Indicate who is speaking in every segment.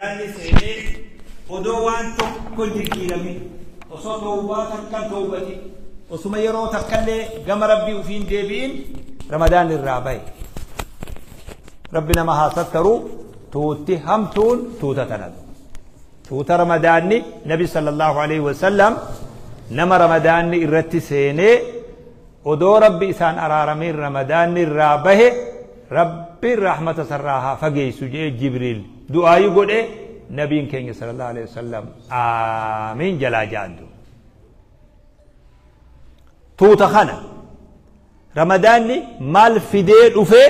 Speaker 1: Ramadaanni seenee odoo waan tokko hin jijjiiramin, osoo tawbaa takka hin tawbatin, osuma yeroo takkallee gama Rabbii ufii hin deebi'in Ramadaanni irraa bahe. Rabbi nama haa sattaru. Tuutti hamtuun tuuta tana. Tuuta Ramadaanni Nabi sallallahu alaihi wasallam nama Ramadaanni irratti seenee odoo Rabbi isaan araaramiin Ramadaanni irraa bahe, Rabbiin rahmata isarraa haa fageessu jedhee Jibriil du'aayi godhe. Nabiin keenya sallallahu alaihi wasallam aamiin jalaa ja'an. Tuuta kana Ramadaanni maal fidee dhufe,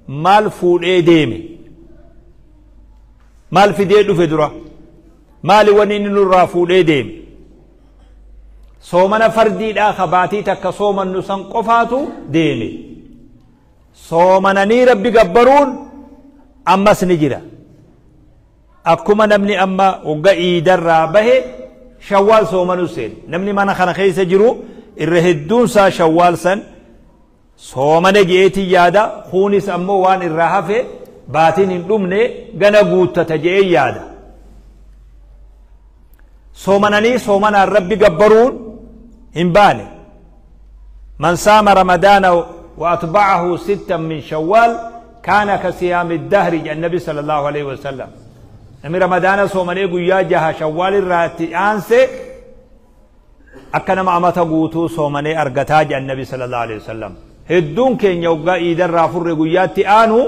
Speaker 1: maal fuudhee deeme? Maal fidee dhufe dura? Maali wanni inni nurraa fuudhee deeme? Soomana fardiidhaa ka baatii takka soomannu san qofaatu deeme? Soomananii Rabbi gabbaruun ammas ni jira. Akkuma namni amma wagga iidarraa bahe Shawwaal soomanu seene, namni mana kana keessa jiru irra hedduun isaa Shawwaal san soomane je'eetiin yaada. Kunis ammoo waan irraa hafe, baatiin hin dhumne, gana guuttata je'ee yaada. Soomananii soomanaan Rabbi gabbaruun hin baane. من صام رمضان وأتبعه ستا من شوال كان كصيام الدهر jedha النبي صلى الله عليه وسلم. Namni Ramadaana soomanee guyyaa 6 Shawwaal irraatti aanse akka nama amata guutuu soomanee argataa jedha النبي صلى الله عليه وسلم. Hedduun keenya waggaa iidarraa furre guyyaatti aanu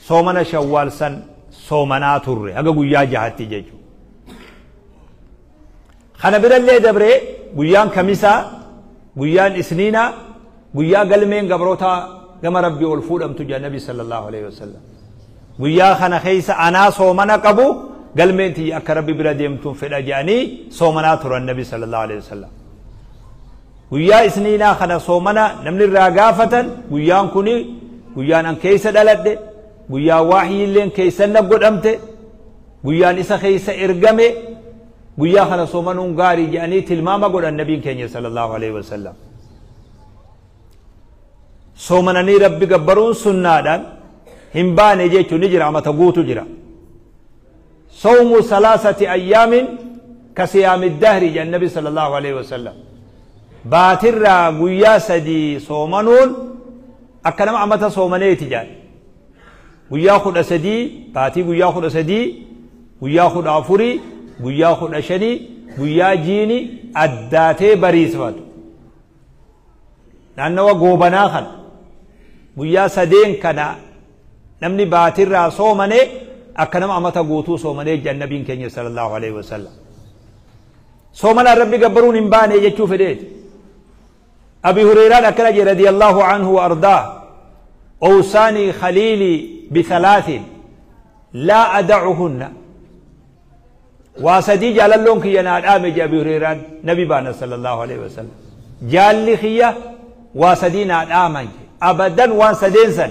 Speaker 1: soomana Shawwaal san soomanaa turre haga guyyaa 6tti jechuudha. Kana birallee dabree guyyaan Kamisaa, guyyaan Isniinaa guyyaa galmeen gabroota gama Rabbii ol fuudhamtu jedha Nabi صلى الله عليه وسلم. Guyyaa kana keessa anaa soomana qabu galmeen tiyya akka Rabbi bira deemtuun fedha jedhanii soomanaa turan Nabi صلى الله عليه وسلم. Guyyaa Isniinaa kana soomana namni irraa gaafatan, guyyaan kuni guyyaan an keessa dhaladhe, guyyaa waahiilleen keessa na godhamte, guyyaan isa keessa ergame, guyyaa kana soomanuun gaarii jedhanii tilmaama godhan Nabiin keenya صلى الله عليه وسلم. Soomananii Rabbi gabbaruun sunnaadhaan hin baane jechuun ni jira, amata guutu jira. صوم ثلاثة أيام كصيام الدهر jedha النبي صلى الله عليه وسلم. Baatirraa guyyaa 3 soomanuun akka nama amata soomaneeti jedhan. Guyyaa 13, baatii guyyaa 13, guyyaa 14, guyyaa 15, guyyaa jiini addaatee bariisfatu naannawa Goobanaa kana, guyyaa sadeen kana namni baatirraa soomane akka nama amata guutuu soomanee jedhan nabiin keenya صلى الله عليه وسلم. Soomanaan Rabbi gabbaruun hin baane jechuu fedheeti. Abi Hureyraan akkana jedhe رضي الله عنه وأرضاه: أوصاني خليلي بثلاث لا أدعهن. Waa sadii jaalalloon kiyya naa dhaame jedhe Abi Hureyraan. Nabi baana صلى الله عليه وسلم. Jaalli kiyya waa sadii naa dhaaman jedhe, abadan waan sadeen san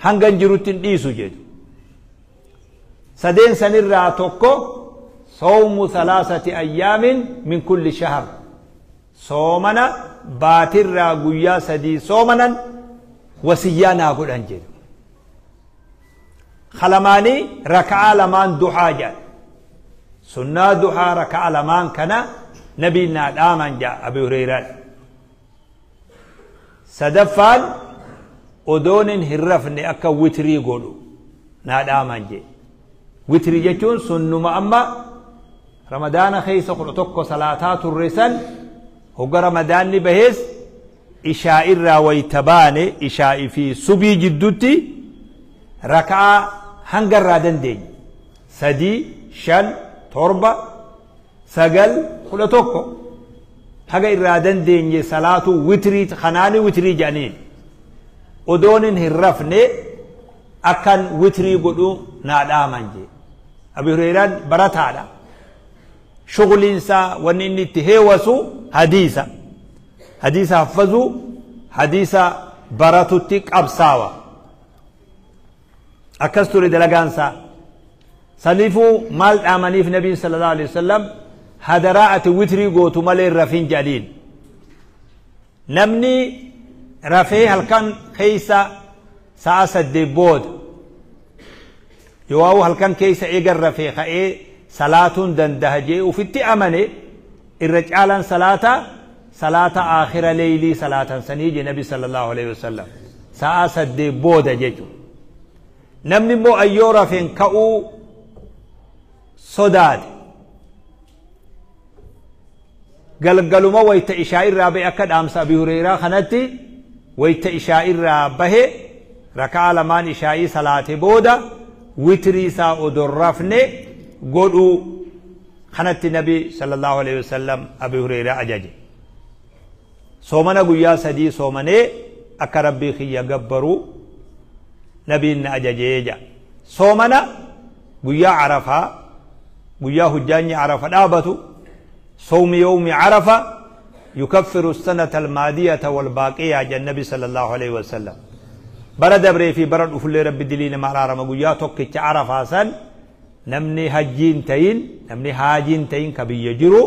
Speaker 1: hangan jirutti hin dhiisu jedhu. Sadeen sanirraa tokko صوم ثلاثة أيام من كل شهر, soomana baatirraa guyyaa 3 soomanan wasiyyaa naa godhan jedhu. Kalamaanii raka'aa lamaan duhaa jedha, sunnaa duhaa raka'a lamaan kana nabiin naa dhaaman jedha Abi Hureyraan. Sadaffaan odoonin hin rafne akka witrii godhu naa dhaaman jedhe. Witrii jechuun sunnuma amma Ramadaana keessa 11 salaataa turre san, hogga Ramadaanni bahees ishaa irraa wayta baane, ishaa'ii fi subii jidduutti raka'aa hanga irraa dandeenye sadii, shan, torba, sagal, 11, haga irraa dandeenye salaatu witrii kanaani witrii jedhaniin, odoonin hin rafne akkan witrii godhu naa dhaaman jee. Abi Hureyraan barataadha. Shughliinsaa wanni inni itti heewasu hadiisa, hadiisa haffazuu, hadiisa baratutti qabsaawa. Akkas ture dalagaansaa. Saniifuu maal dhaamaniif Nabiin صلى الله عليه وسلم? Hadaraa ati witrii gootu malee hin rafin jedhaniin. Namni rafee halkan keeysa sa'a 8 booda Yoo halkan keessa eegan rafee ka'ee salaatuun dandaha jee ufitti amane, irra caalaan salaata salaata aakhira leeylii salaatan sanii je Nabi sallallahu alaihi wasallam, sa'a 8 booda jechuudha. Namni immoo ayyoo rafeen ka'uu sodaate, galgaluma wayta ishaa irraa bahe, akka dhaamsa Abi Hureyraa kanatti wayta ishaa irraa bahe rakaa lamaan ishaa'ii salaate booda witrii isaa odon rafne godhuu kanatti Nabi sallallahu alaihi wasallam Abi Hureyraa ajaje. Soomana guyyaa 3 soomanee akka Rabbii kiyya gabbaruu nabiin na ajajee jedha. Soomana guyyaa Arafaa, guyyaa hujjaanyi Arafa dhaabatu, sawmi yawmi Arafa yukaffiru sanata almaadiyata walbaaqiya jedha Nabi sallallahu alaihi wasallam. Bara dabree fi bara dhufullee Rabbi dilii nama araarama guyyaa tokkicha Arafaa san. Namni hajjiin tayin, namni haajiin tayin ka biyya jiru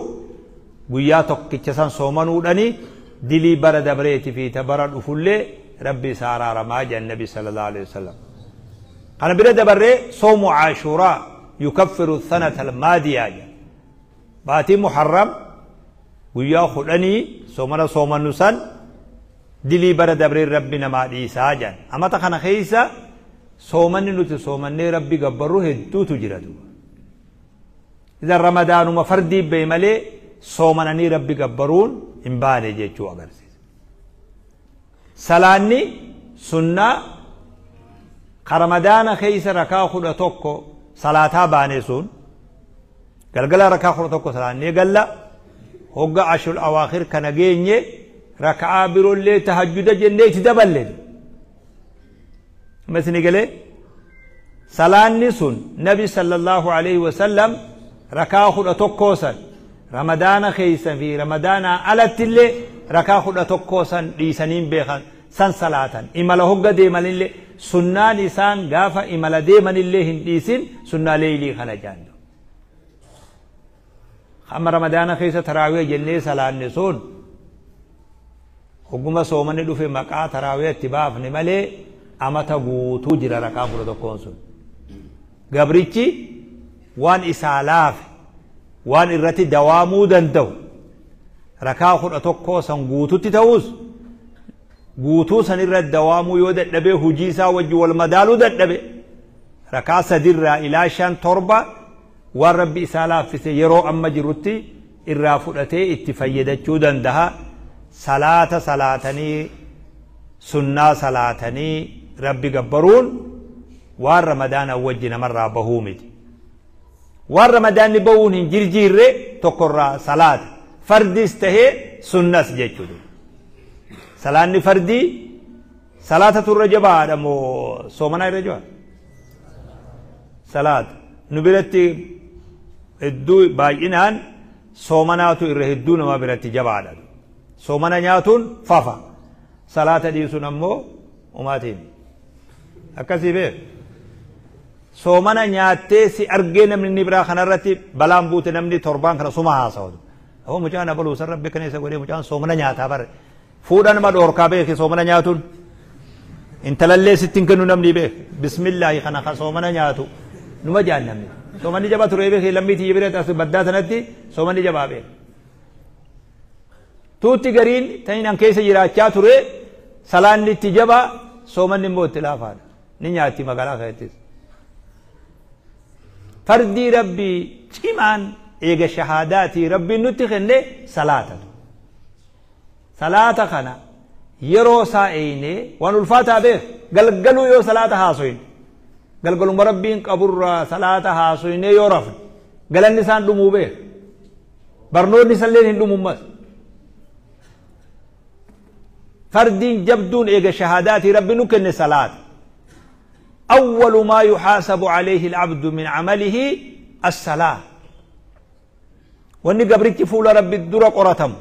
Speaker 1: guyyaa tokkicha san soomanuudhani dilii bara dabreeti fi ta bara dhufullee Rabbi isa araaramaa jedha Nabi sallallahu alaihi wasallam. Kana bira dabarree soomu Ashuuraa yukaffiru sanata almaadiyaa jedha. Baatii Muharram guyyaa 10 soomana soomannu san dilii bara dabree Rabbi namaa dhiisaa jedhan. Amata kana keessa soomanni nuti soomannee Rabbi gabbarru hedduutu jira duuba. Idan Ramadaanuma fardii bahe malee soomananii Rabbi gabbaruun hin baane jechuu agarsiisa. Salaanni sunnaa ka Ramadaana keessa rakaa 11 salaataa baane sun, galgala rakaa 11 salaannee galla, hogga ashul awaakhir kana geenye raka'aa biroollee tahajjuda jennee itti daballe. Amma isin galee salaanni sun Nabi sallallahu alaihi wasallam rakaa 11 san Ramadaana keessa fi Ramadaanaa alattillee rakaa 11 san dhiisaniin beekan san salaatan. Imala hogga deemanillee sunnaan isaan gaafa imala deemanillee hin dhiisin sunnaa leeylii kana jaannu. Amma Ramadaana keessa taraawii jennee salaanne sun hogguma soomanni dhufe maqaa taraawii itti baafne malee amata guutuu jira rakaa 11 sun. Gabrichi waan isaa laafe, waan irratti dawaamuu danda'u rakaa 11 san guututti ta'us, guutuu san irratti dawaamuu yoo dadhabe, hujii isaa wajji wal madaaluu dadhabe, rakaa sadirraa ilaa 5 7 waan Rabbi isaa laaffise yeroo amma jirutti irraa fudhatee itti fayyadachuu danda'a. Salaata salaatanii, sunnaa salaatanii Rabbi gabbaruun waan Ramadaana wajji namarraa bahuu miti. Waan Ramadaanni bahuun hin jirjiirre tokkorraa salaata. Fardis tahee sunnas jechuudha. Salaanni fardii salaata turre jabaadha moo soomanaa irra jabaa? Salaata. Nu biratti hedduu baay'inaan soomanaatu irra hedduu nama biratti jabaadha. Soomana nyaatuun fafa. Salaata dhiisuun ammoo umaatiin. Akkasii beek. Soomana nyaattee si argee namni inni biraa kanarratti balaan buute, namni torbaan kana suma haasa'u. Awwa, mucaan abaluu san Rabbi kana isa godhee mucaan soomana nyaataa bare. Fuudha nama dhoorkaa beeki soomana nyaatuun. Intalallee sitti hin kennu namni beek. Bismillaahi, kana ka soomana nyaatu. Numa jaan namni. Soomanni jabaa ture beeki, lammii tiyya bira as baddaa sanatti soomanni jabaa beek. Tuutti gariin taniin an keessa jiraachaa ture salaanni itti jabaa, soomanni immoo itti laafaadha. Ni nyaatti magaalaa keessattis. Fardii Rabbii cimaan eega shahaadaatii Rabbiin nutti kenne salaata. Salaata kana yeroo isaa eeynee waan ulfaataa beek, galgaluu yoo salaata haasoyne, galgaluma Rabbiin qaburraa salaata haasoynee yoo rafne, galanni isaan dhumuu beek. Barnoonni isalleen hin dhumummas. Fardiin jabduun eega shahaadaatii Rabbi nu kenne salaata. أول ما يحاسب عليه العبد من عمله الصلاة. Wanni gabrichi fuula Rabbi dura qoratamu,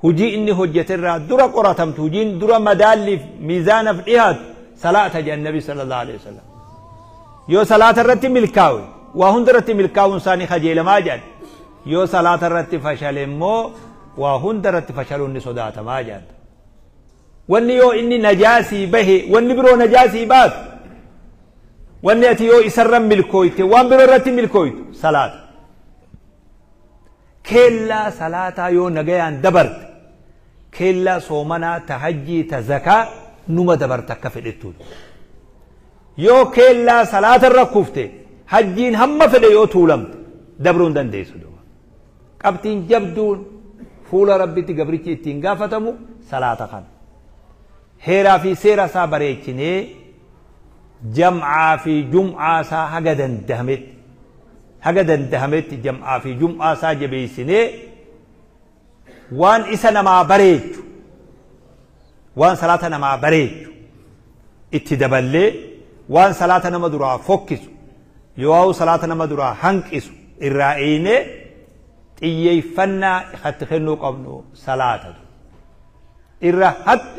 Speaker 1: hujii inni hojjeterraa dura qoratamtu, hujiin dura madaalliif miizaanaaf dhiyaatu salaata jedhan Nabi sallallahu alaihi wasallam. Yoo salaata irratti milkaawe waa hunda irratti milkaa'uun isaanii kajeelamaa jedhan. Yoo salaata irratti fashale immoo waa hunda irratti fashaluun ni sodaatamaa jedhan. Wanni yoo inni najaasii bahe wanni biroo najaasii baatu Wanni ati yoo isarra milkooyte waan biroo irratti milkooytu salaata. Keellaa salaataa yoo nagayaan dabarte, keellaa soomanaa, ta hajjii, ta zakaa numa dabarta akka fedhettu. Yoo keellaa salaata irra kufte, hajjiin hamma fedhe yoo tuulamte dabruu hin dandeessu duuba. Qabxiin jabduun fuula Rabbitti gabrichi ittiin gaafatamu salaata kana. Heeraa fi seera isaa bareechinee, jam'aa fi jum'aa isaa haga dandahametti jam'aa fi jum'aa isaa jabeessinee, waan isa namaa bareechu, waan salaata namaa bareechu itti daballee, waan salaata nama duraa fokkisu yoo salaata nama duraa hanqisu irraa eeynee, xiyyeeffannaa itti kennuu qabnu salaata.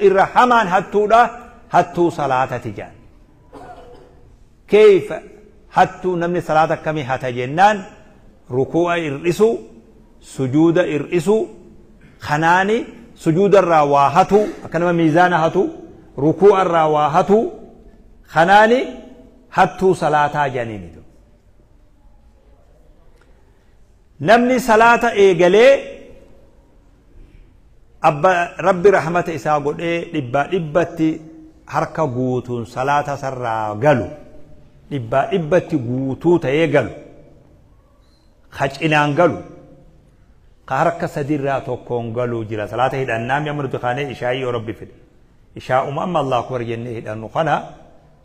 Speaker 1: Irra hamaan hattuudha, hattuu salaatati jedhan. Keeyfa hattuu? Namni salaata akkamii hata jennaan, ruku'a ir'isu, sujuuda ir'isu, kanaani sujuuda irraa waa hatu, akka nama miizaana hatu, ruku'a irraa waa hatu, kanaani hattuu salaataa jedhaniini. Namni salaata eegalee, abba Rabbi rahmata isaa godhee, dhibbaa dhibbatti harka guutuun salaata sarraa galu, dhibbaa dhibbatti guutuu ta'ee galu, ka cinaan galu, ka harka sadirraa tokkoon galuu jira. Salaata hidhannaa amma nuti kaanee ishaayii, yoo Rabbi fedhe, ishaa'uma amma Allahu akbar jennee hidhannu kana,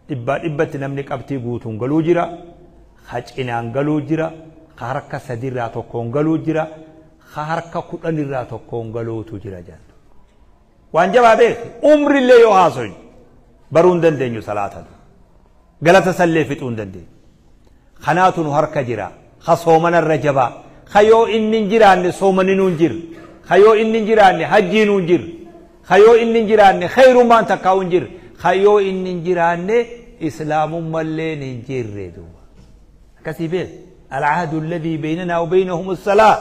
Speaker 1: dhibbaa dhibbatti namni qabxii guutuun galuu jira, ka cinaan galuu jira, ka harka sadirraa tokkoon galuu jira, ka harka 10rraa tokkoon galuutu jira jedhu. Waan jabaa beeki, umrillee yoo haasoynu baruu hin dandeenyu, salaata galata sallee fixuu hin dandeenyu. Kanaatu nu harka jira. Ka soomanarra jabaa, ka yoo inni hin jiraanne soomani nuun jirre, ka yoo inni hin jiraanne hajjii nuun jirre, ka yoo inni hin jiraanne khayrumaan takkaa hin jirre, ka yoo inni hin jiraanne islaamummalleen hin jirre duuba. Akkasii beek. العهد الذي بيننا وبينهم الصلاة،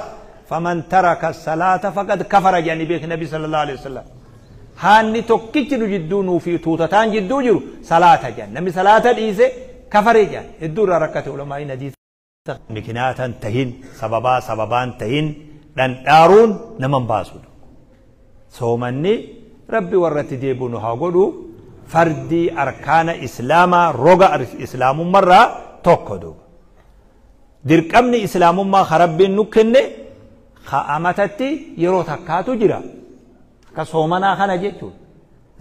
Speaker 1: فمن ترك الصلاة فقد كفر يعني بيك النبي صلى الله عليه وسلم. Haanni tokkichi nu jidduu nuu fi tuutataan jidduu jiru salaata jedhan. Namni salaata dhiise kafare jedhan. Hedduu irraa rakkate ulamaa'iin hadiisa. Mikinaatan tahin, sababaa sababaan tahin dhandhaaruun naman baasudha. Soomanni Rabbi warratti deebi'u nu haa godhu. Fardii arkaana islaamaa, roga islaamummarraa tokko duuba. Dirqamni islaamummaa ka Rabbiin nu kenne ka amatatti yeroo takkaatu jira. Akka soomanaa kana jechuudha.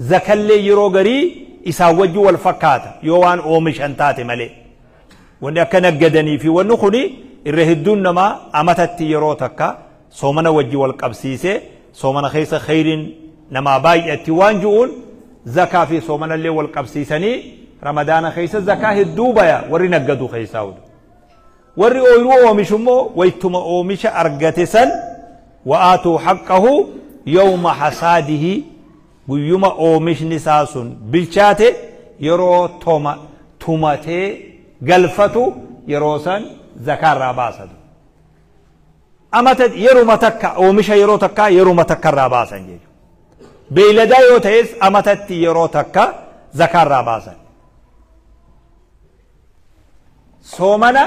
Speaker 1: Zakallee yeroo garii isaan wajji wal fakkaata, yoo waan oomishan taate malee. Wanni akka naggadanii fi wanni kuni irra hedduun namaa amatatti yeroo takka soomana wajji wal qabsiisee, soomana keessa khayriin namaa baay'atti waan ju'uun, zakaa fi soomanallee wal qabsiisanii, Ramadaana keessa zakaa hedduu baya warri naggadu keessaa hudu. Warri ooyiruu oomishu immoo waytuma oomisha argate san, وآتوا حقه يوم حصاده, guyyuma oomishni isaa sun bilchaate, yeroo toma tumatee galfatu, yeroo san zakaarraa baasatu. Amata yeruma takka oomisha, yeroo takka yeruma takka irraa baasan jechuudha. Beeyladaa yoo ta'es amatatti yeroo takka zakaarraa baasan. Soomana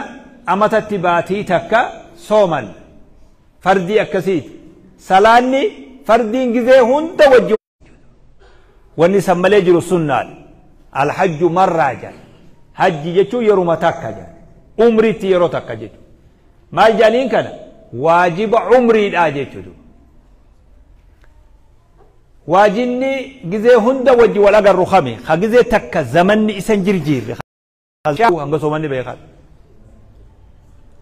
Speaker 1: amatatti baatii takka sooman. Fardii akkasiiti. Salaanni fardiin gizee hunda wajji. Wanni san malee jiru sunnaadha. الحج مرة jedha. Hajji jechuun yeruma takka jedha. Umriitti yeroo takka jechuudha. Maal jedhaniin kana? Waajiba umriidhaa jechuudha. Waajibni gizee hunda wajji wal agarru kami? Ka gizee takka zamanni isan jirjiirre. Hanga soomanni beekan.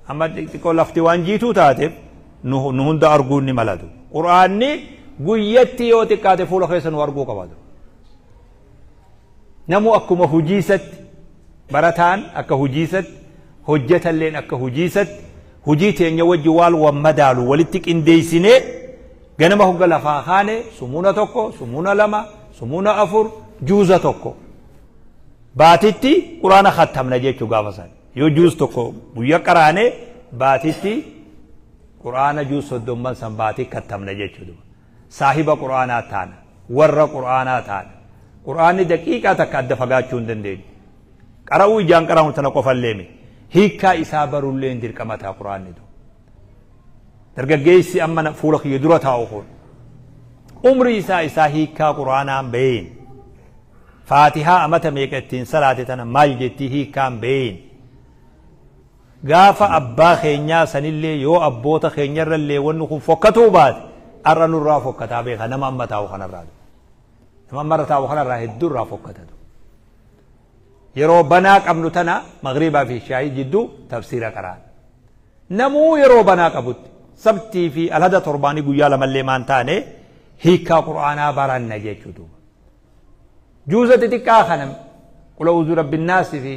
Speaker 1: Amma xiqqoo lafti waan jiituu taateef nu hunda arguun ni malatu. Qur'aanni guyyatti yoo xiqqaate fuula keessa nu arguu qabatu. Namu akkuma hujiisatti, barataan akka hujiisatti, hojjetalleen akka hujiisatti, hujii teenya wajji waal wan madaalu walitti qindeessinee, ganama hogga lafaa kaane sumuna 1, sumuna 2, sumuna 4, juuza 1. Baatitti quraana khattamna jechuu gaafa san. Yoo juuz 1 guyya qaraane, baatitti quraana juuz 30 san baatii kattamna jechuudha. Saahiba quraanaa taana, warra quraanaa taana. Quraanni daqiiqaa takka adda fagaachuu hin dandeenyu. Qara'uu ijaan qara'u tana qofallee mi hiikkaa isaa barulleen dirqama ta'a quraanni du. Dargaggeessi amma fuula kiyya dura taa'u kun umrii isaa hiikkaa quraanaan beeyin, faatihaa amata meeqa ittiin salaate tana maal jettii hiikkaan beeyin, gaafa abbaa keenyaa sanillee yoo abboota keenyarrallee wanni kun fokkatuu baate har'a nurraa fokkataa beeka. Nama amma taa'u kanarraa, nama ammarra taa'u kanarraa hedduu irraa fokkatatu. Yeroo banaa qabnu tana magriibaa fi shaayii jidduu tafsiira qaraan. Namuu yeroo banaa qabutti sabtii fi alhada torbaanii guyyaa lamallee maan taane hiikkaa qur'aanaa baranna jechuutu. Juuza xixiqqaa kana qul a'uudhu rabbinnaasi fi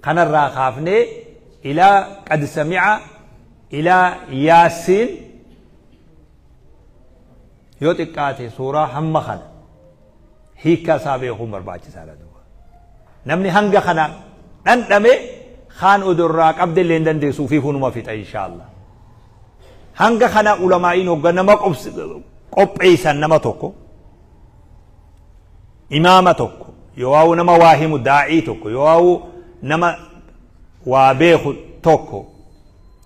Speaker 1: kanarraa kaafnee ilaa qad sami'a ilaa yaasiin yoo xiqqaate suuraa hamma kana hiikkaa isaa beekuun barbaachisaadha duuba. Namni hanga kana dhandhame kaan odorraa qabde illee hin dandeessu fi hunuma fixa inshaallah. Hanga kana ulamaa'iin hogga nama qopheessan nama tokko, imaama tokko, yoo nama waa himu daa'ii tokko, yoo nama waa beeku tokko,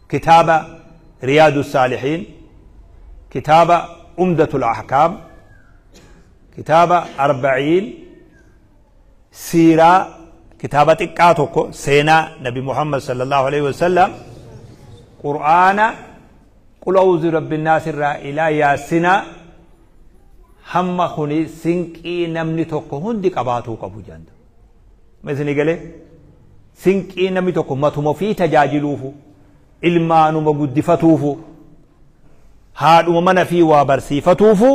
Speaker 1: kitaaba Riyaadu Saalihiin, kitaaba Umdatul Ahkaam, kitaaba Arba'iin, siiraa kitaaba xiqqaa tokko seenaa Nabi Muhammad sallallahu alaihi wasallam, qur'aana qul a'uudhu rabbinnaas irraa ilaa yaasinaa hamma kuni sinqii namni tokko hundi qabaatuu qabu jedhan. Isinii galee sinqii namni tokko matuma ofii tajaajiluufu, ilmaanuma guddifatuufu, haadhuma mana fi waa barsiifatuufu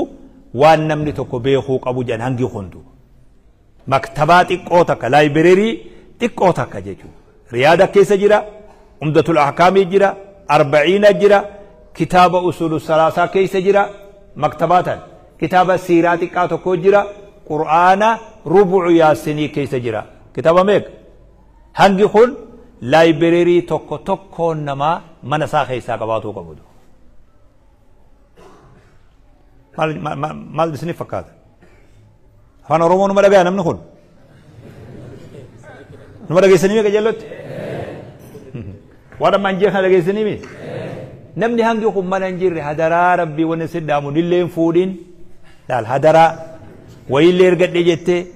Speaker 1: waan namni tokko beekuu qabu jedhan hangi hundu. Maktabaa xiqqoo takka, laayibireerii xiqqoo takka jechuudha. Riyaada keessa jira, Umdatul Ahkaamii jira, Arba'iina jira, kitaaba Usulu Salaasaa keessa jira, maktabaa tan. Kitaaba siiraa xiqqaa tokko jira, Qur'aana rubu'u yaasinii keessa jira. Kitaaba meeqa? Hangi kun laayibireerii tokko tokkoon namaa mana isaa keessaa qabaatuu qabu. Maal isiniif fakkaata? Afaan Oromoo numa dhagaya namni kun? Numa dhageessanii meeqa jallotti? Waan ammaan jee kana dhageessanii mi? Namni hangi kun mana hin jirre hadaraa rabbii wanni si dhaamu nillee hin fuudhin. Laal hadaraa wayiillee ergadhe jettee,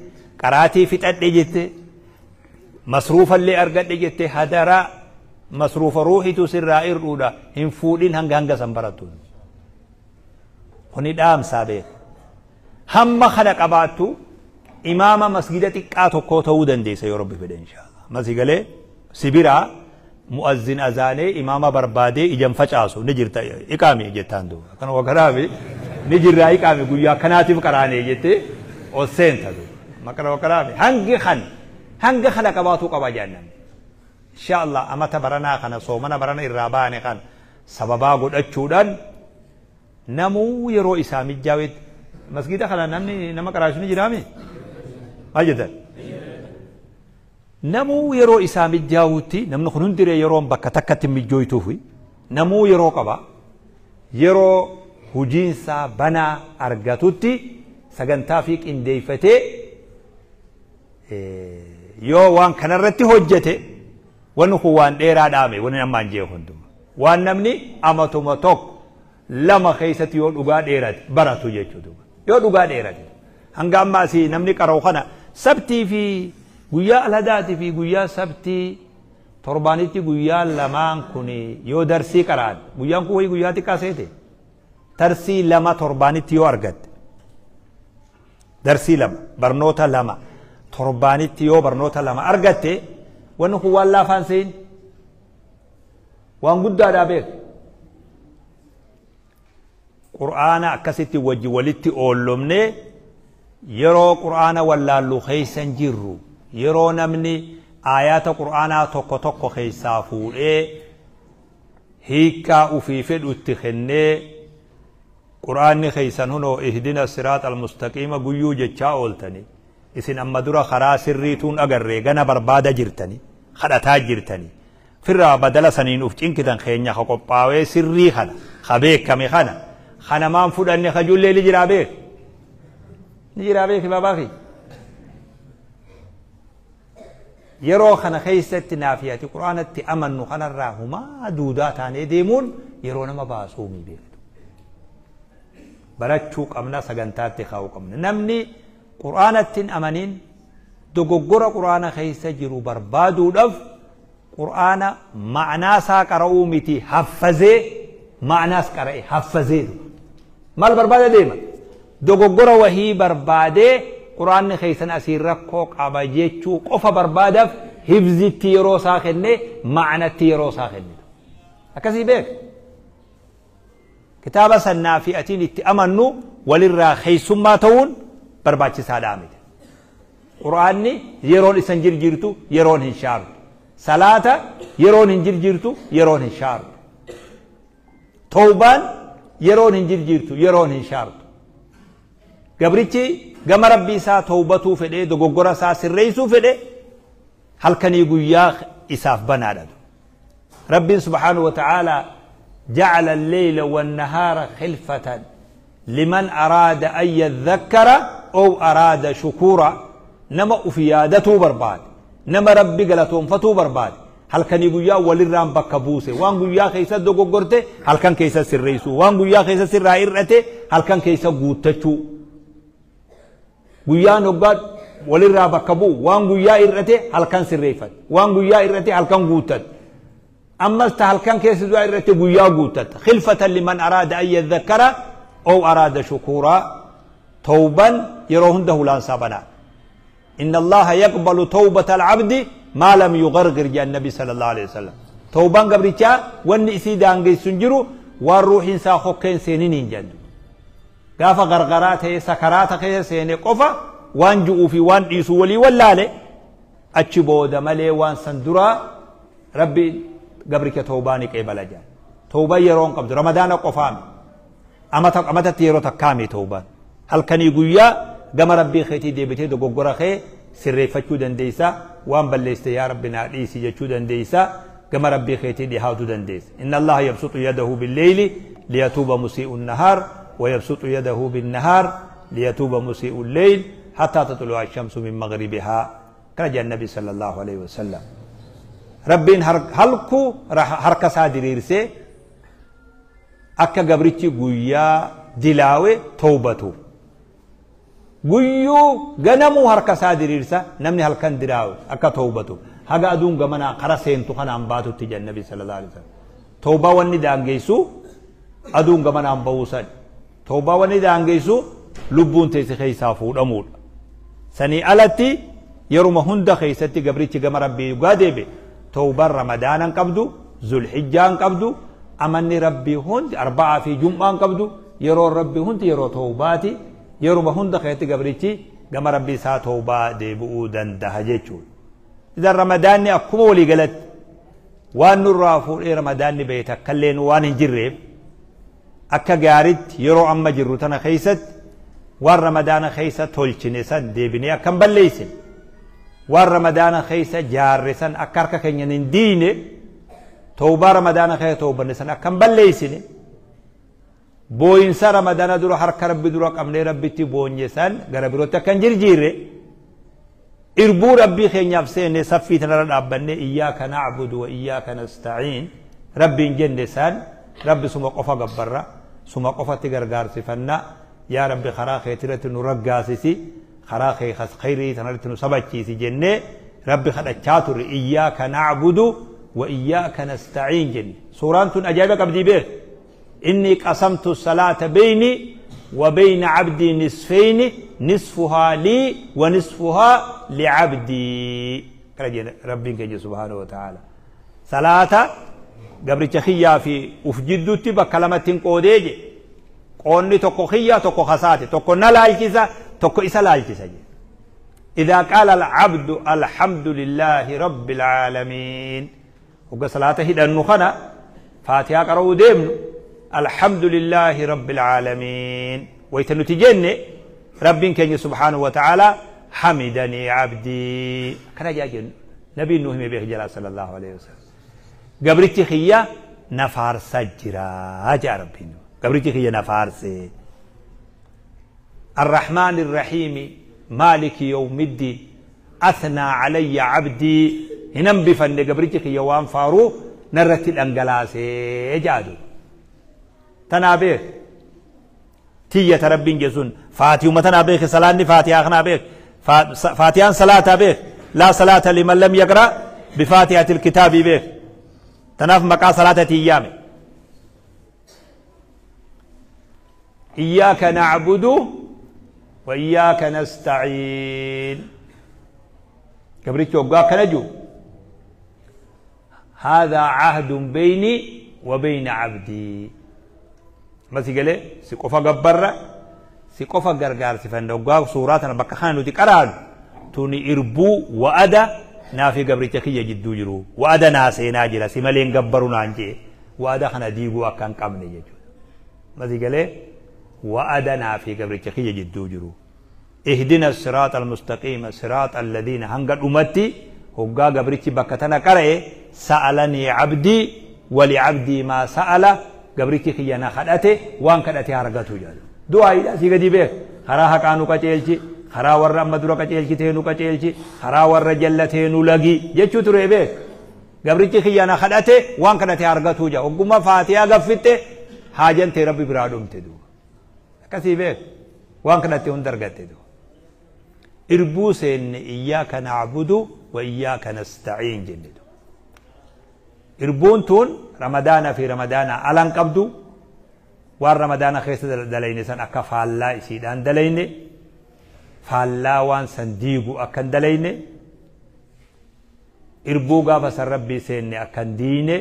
Speaker 1: qaraatii fixadhe jettee, masruufallee argadhe jettee, hadaraa masruufa ruuhitu sirraa irdhuudha hin fuudhin hanga hanga san barattu. Kuni dhaamsaa beeka. Hamma kana qabaattu imaama masgida xiqqaa tokkoo ta'uu dandeessa yoo rabbi fedhe inshaallah. Masii galee sibiraa mu'azzin azaanee imaama barbaadee ijan facaasu ni jirta iqaami jettaan duuba. Akkana wakaraafi ni jirraa iqaami guyyaa akkanaatiif qaraanee jettee ol seenta duuba. Makana wakaraafi hangi kan hanga kana qabaatuu qaba jennaan. Inshaallah amata baranaa kana soomana barana irraa baane kan sababaa godhachuudhaan namuu yeroo isaa mijjaawetti masgida kana namni nama qaraasu ni jiraami? Maal jettan? Namuu yeroo isaa mijjaawutti namni kun hundiree yeroon bakka takkatti mijjooytuufi namuu yeroo qaba. Yeroo hujiinsaa banaa argatutti sagantaa fi qindeeffatee yoo waan kanarratti hojjete wanni kun waan dheeraa dhaame wanni ammaan jee hunduma. Waan namni amatuma tokko lama keessatti yoo dhugaa dheerate baratu jechuudha. Yoo dhugaa dheerate hanga amma asii namni qara'u kana sabtii fi guyyaa alhadaatii fi guyyaa sabtii torbaanitti guyyaa lamaan kun yoo darsii qara'an guyyaan kun wayii guyyaa xiqqaa seete darsii lama torbaanitti yoo argatte darsii lama barnoota lama torbaanitti yoo barnoota lama argatte wanni kun waan laafaan seyin waan guddaadhaa beeku. Qur'aana akkasitti wajji walitti oollomnee yeroo qur'aana wallaallu keessa hin jirru yeroo namni aayaata qur'aanaa tokko tokko keessaa fuudhee hiikkaa ufii fedhu itti kennee qur'aanni keessan hunoo ihdina siraat almustaqiima guyyuu jechaa ooltani isin amma dura karaa sirriituun agarree gana barbaada jirtani kadhataa jirtani firraa badala saniin uf cinkitan keenya ka qophaawee sirrii kana ka beekame kana kana maan fudhanne ka jullee ni jiraa beek ni jiraa beeki baabaa fi Yeroo kana keessatti naafiyati quraanatti amannu kanarraa humaa duudaa taanee deemuun yeroo nama baasuu mi beektu. Barachuu qabna, sagantaatti kaa'uu qabna. Namni quraanatti hin amaniin dogoggora quraana keessa jiru barbaaduudhaaf quraana ma'anaa isaa qara'uu miti, haffazee ma'anaas qara'e haffazee maal barbaada deema? Dogoggora wahii barbaadee quraanni keessan asiin rakkoo qaba jechuu qofa barbaadaaf hibzitti yeroo isaa kenne, ma'anatti yeroo isaa kenne. Akkasii beeka. Kitaaba sannaa fi atiin itti amannu walirraa keessummaa ta'uun barbaachisaadhaa miti. Quraanni yeroon isan jirjiirtu yeroon hin shaartu. Salaata yeroon hin jirjiirtu yeroon hin shaartu. Tawbaan yeroon hin jirjiirtu yeroon hin shaartu. Gabrichi gama rabbii isaa tawbatuu fedhee dogoggora isaa sirreessuu fedhe halkanii guyyaa isaaf banaadha. Rabbiin subhaanahu wa ta'aalaa ja'ala al-layla wan-nahaara khilfatan liman araada an yadhakkara aw araada shukura. Nama ufi yaadatuu barbaade, nama rabbi galatoonfatuu barbaade, halkanii guyyaa walirraan bakka buuse. Waan guyyaa keessa dogoggorte halkan keessa sirreessuu, waan guyyaa keessa sirraa hir'ate halkan keessa guuttachuu. Guyyaan hoggaa walirraa bakka bu'u waan guyyaa hir'ate halkan sirreeffate, waan guyyaa hir'ate halkan guuttate. Ammas ta halkan keessa du'aa hir'ate guyyaa guuttatta. Khilfatan liman araada an yadhakkara aw araada shukuura. Tawban yeroo hunda hulaansaa banaa. Inna Allaha yaqbalu tawbata al-abdi maa lam yugharghir jedhan Nabi sallallahu alaihi wasallam. Tawbaan gabrichaa wanni isii daangessu hin jiru waan ruuxiin isaa hokkeen seenin hin jedhu. Gaafa gargaraa ta'e sakaraata keessa seene qofa waan ju'uu fi waan dhiisu walii wallaale achi booda malee waan san duraa rabbi gabricha tawbaa ni qeebala jedhan. Tawbaan yeroo hin qabdu ramadaana qofaami. Amatatti yeroo takkaami tawbaan. Halkanii guyyaa gama rabbii keetii deebitee dogoggora kee sirreeffachuu dandeessa, waan balleessite yaa rabbi naa dhiisi jechuu dandeessa, gama rabbii keetii dhihaatu dandeessa. Inna Allaha yabsuxu yadahu billeyli liyatuuba musii'u nahaar wa yabsuxu yadahu binnahaar liyatuuba musii'u lleyl hattaa tatlu'a shamsu min maghribihaa. Kana jedhan Nabi sallallahu alaihi wasallam. Rabbiin halku harka isaa diriirsee akka gabrichi guyyaa dilaawe tawbatu. Guyyuu ganamuu harka isaa diriirsa namni halkan dilaawe akka tawbatu. Haga aduun gamanaa kara seentu kanaan baatutti jedhan Nabi sallallahu alaihi wasallam. Tawbaa wanni daangeessu aduun gamanaan ba'uu san. Tawbaa wanni daangeessu lubbuun teessi keessaa fuudhamuudha. Sanii alatti yeruma hunda keessatti gabrichi gama rabbii dhugaa deebe tawbaan ramadaanan qabdu, zulhijjaan qabdu, amanni rabbii hundi arba'aa fi jum'aan qabdu, yeroon rabbii hundi yeroo tawbaati. Yeruma hunda keessatti gabrichi gama rabbii isaa tawbaa deebi'uu danda'a jechuudha. Idan ramadaanni akkuma walii galatti waan nurraa fuudhee ramadaanni bahe takkallee nu waan hin jirreef akka gaaritti yeroo amma jirru tana keessatti waan ramadaana keessa tolchine san deebinee akka hin balleessine, waan ramadaana keessa jaarre san akka harka keenyan hin diine, tawbaa ramadaana keessa tawbanne san akka hin balleessine, booyinsa ramadaana dura harka rabbi dura qabnee rabbitti boonye san gara birootti akka hin jirjiirre, irbuu rabbii keenyaaf seenne saffii tanarra dhaabbanne iyyaaka na'budu wa iyyaaka nasta'iin rabbiin jenne san rabbi suma qofa gabbarra, suma qofatti gargaarsifanna, yaa rabbi karaa keetirratti nu raggaasisi, karaa kee khayrii tanarratti nu sabachiisi jennee rabbi kadhachaa turre iyyaaka na'budu wa iyyaaka nasta'iin jenne. Suuraan tun ajaa'iba qabdii beek. Inni qasamtu salaata beyni wa beyna abdii nisfeyni nisfuhaa lii wa nisfuhaa li'abdii. Kana jedhe rabbiin keenya subhaanahu wa ta'ala. Salaata gabricha kiyyaa fi uf jidduutti bakka lamatti hin qoodee je. Qoonni tokko kiyya tokko kasaate, tokko na laalchisa tokko isa laalchisa je. Idaa qaala al-abdu alhamdulillahi rabbil aalamiin. Hogga salaata hidhannu kana faatihaa qara'uu deemnu alhamdulillahi rabbil aalamiin. Wayta nuti jenne rabbiin keenya subhaanahu wa ta'ala hamidanii abdii. Kana jaa jennu nabiin nu hime beek jalaa sallallahu alaihi wasallam. Gabrichi kiyya na faarsaa jira jaa rabbiin. Gabrichi kiyya na faarsee. Arrahmaan irrahiimi maaliki yawmiddiin. Athnaa calayya cabdii, hin hambifanne gabrichi kiyya waan faaruu narratti dhangalaasee ja'a duuba. Tanaa beek. Tiyya ta Rabbiin jedhu sun faatihuma tanaa beeki, salaanni faatihaa kanaa beek. Faatihaan salaataa beek. Laa salaata liman lam yaqra bifaatihatil kitaabii beek. Tanaaf maqaa salaatatiin yaame. Iyyaaka na'budu wa iyyaaka nasta'iin. Gabrichi hoggaa akkana jiru, haadhaa cahdun beynii wa beyna cabdii. Amma si galee, si qofa gabbarra, si qofa gargaarsifanna. Hoggaa suuraa tana bakka kana nuti qaraanu, tuni irbuu wa'ada naa fi gabricha kiyya jidduu jiru. Wa'ada naa seenaa jira, si malee hin gabbaru naan jee. Wa'ada kana diiguu akka hin qabne jechuudha. Amma si galee, wa'ada naa fi gabricha kiyya jidduu jiru. Ihdina siraaxa almustaqiima siraaxa alladhiina hanga dhumatti hoggaa gabrichi bakka tana qara'e, sa'alanii cabdii wali cabdii maa sa'ala, gabrichi kiyya na kadhate, waan kadhate argatu jedhu. Du'aayiidha asii gadi beek. Karaa haqaa nu qaceelchi, karaa warra amma dura qaceelchitee nu qaceelchi, karaa warra jallatee nu lagi jechuu ture beek. Gabrichi kiyya na kadhate, waan kadhate argatu jedha. Hogguma faatihaa gaffitte, haajan tee Rabbi biraa dhumte duuba. Akkasii beek. Waan kadhatte hunda argatte duuba. Irbuu seenne, iyyaaka na'budu wa iyyaaka nasta'iin jenne duuba. Irbuun tun Ramadaana fi Ramadaana alan qabdu. Waan Ramadaana keessa dalayne san akka faallaa isiidhaan dalayne, faallaa waan san diigu akka hin dalayne, irbuu gaafa san Rabbii seenne akka hin diine,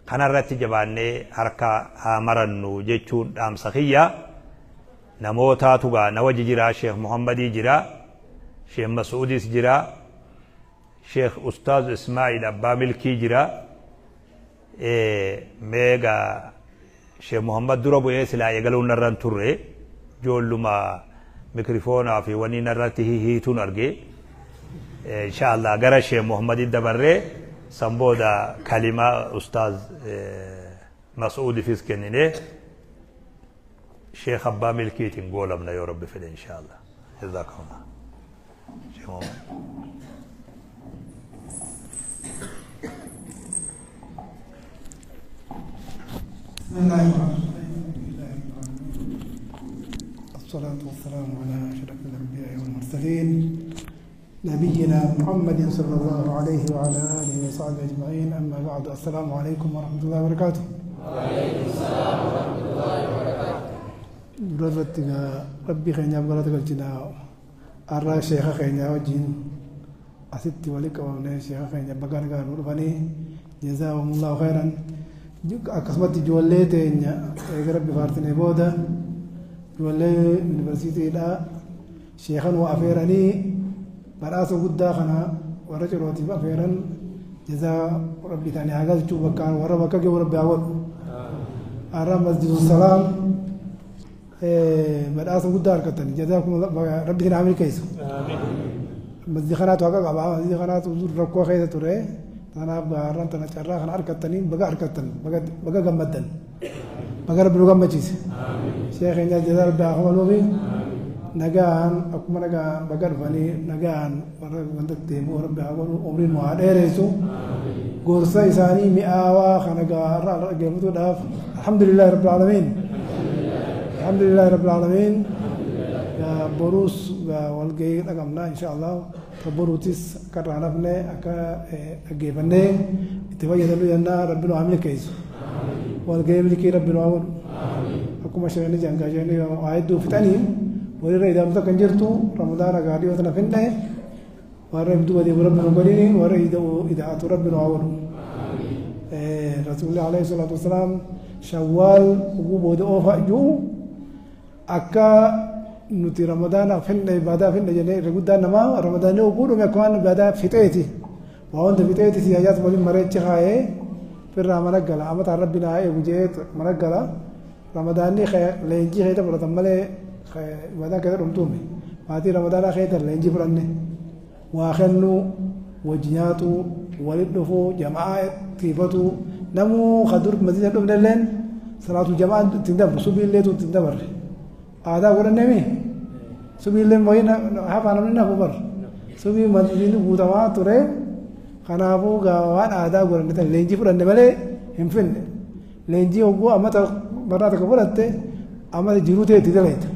Speaker 1: kanarratti jabaannee harka haa marannu jechuun dhaamsa kiyya. Namootaatu gaa na wajji jira, Sheekh Muhammadii jira, Sheekh Mas'uudis jira, Sheekh Ustaaz Ismaa'il Abbaa Milkii jira. Mee gaa Sheekh Muhammad dura bu'ee silaa eegaluun narra hin turre, ijoolluma mikrifoonaa fi wanii narratti hihiituun arge. Insha Allah gara Sheekh Muhammadii dabarree, san booda kalima Ustaaz Mas'uudifis kennine, Sheekh Abbaa Milkiitiin goolabna yoo Rabbi fedhe, insha Allah. Jazakumullah. Sheekh Muhammad.
Speaker 2: بسم الله الرحمن الرحيم، الحمد لله رب العالمين، الصلاة والسلام على أشرف الأنبياء والمرسلين، نبينا محمد صلى الله عليه وعلى آله وصحبه أجمعين، أما بعد، السلام عليكم ورحمة الله وبركاته.
Speaker 3: وعليكم السلام ورحمة الله وبركاته.
Speaker 2: Durarratti Rabbii keenyaaf galata galchinaa. Har'a sheeka keenya wajjin asitti walitti qabamnee, sheeka keenya baga nagaan nu dhufanii, jazaahumullahu khairan. Akkasumatti ijoollee teenya, eega Rabbi faarsinee booda, ijoollee yuunivarsiitiidhaa sheekan waa afeeranii badhaasa guddaa kana warra cirootiif afeeran, jazaa Rabbi isaanii haa galchuu, bakka warra bakka gahu Rabbi haa godhu. Har'a Masjidu Salaam badhaasa guddaa argatan, jazaa Rabbi isin haa milkeessu. Masjida kanaatu haqa qaba, masjida kanaatu rakkoo keessa ture. Kanaaf gaarran tana carraa kana argattanii baga argattan, baga gammaddan, baga Rabbi nu gammachiise. Sheekh keenya jazaa Rabbi haa kafaluufi. Nagaan akkuma nagaan baga dhufanii, nagaan warra wantatti deebi'u Rabbi haa godhu, umriin nu haa dheeressu. Gorsa isaanii mi'aawaa kana gaarra dhaggeeffatuudhaaf alhamdulillahi rabbil aalamiin, alhamdulillahi rabbil aalamiin. Boruus walgahii dhaqabnaa, insha Allah. Boruutis akka irraa hafne, akka dhaggeeffannee itti fayyadamnu jennaa. Rabbi nu haa milkeessu, walgahii milkii Rabbi nu haa godhu. Akkuma sheekni jangaa sheekni waa hedduu fixanii walirra ida'amtu kan jirtu, Ramadaana gaarii yoo tana finne, warra ibdu deemu Rabbi nu godhini, warra ida'atu Rabbi nu haa godhu. Rasuulli alayhi salaatu wasalaam Shawwaal uguu booda oofa jiru, akka nuti Ramadaana finne, ibaadaa finne jennee, irra guddaan namaa Ramadaanni oguu dhume akkuma ibaadaa fixeeti, waa wanta fixeeti siyaasaas waliin mareechi kaayee firraa mana gala, amataan Rabbi naa eegu jee mana gala. Ramadaanni leenjii keessa fudhatan malee ibaadaan keessa dhumtuume. Maatii Ramadaanaa keessa leenjii fudhanne, waa kennuu, wajji nyaatu, walit dhufuu, jamaa tiifatu, namuu ka dur masjida dhufne illeen salaatu jamaa ittiin dabru, subii illeetu ittiin dabarre aadaa godhanneemi. Subii illeen wayii hafaa, namni nafu bar Subii masjiidni guutamaa ture. Kanaafuu waan aadaa godhanne tan leenjii fudhanne malee hin finne. Leenjii hogguu amata barraa takka fudhatte amata jiruu ta'e itti dalaita.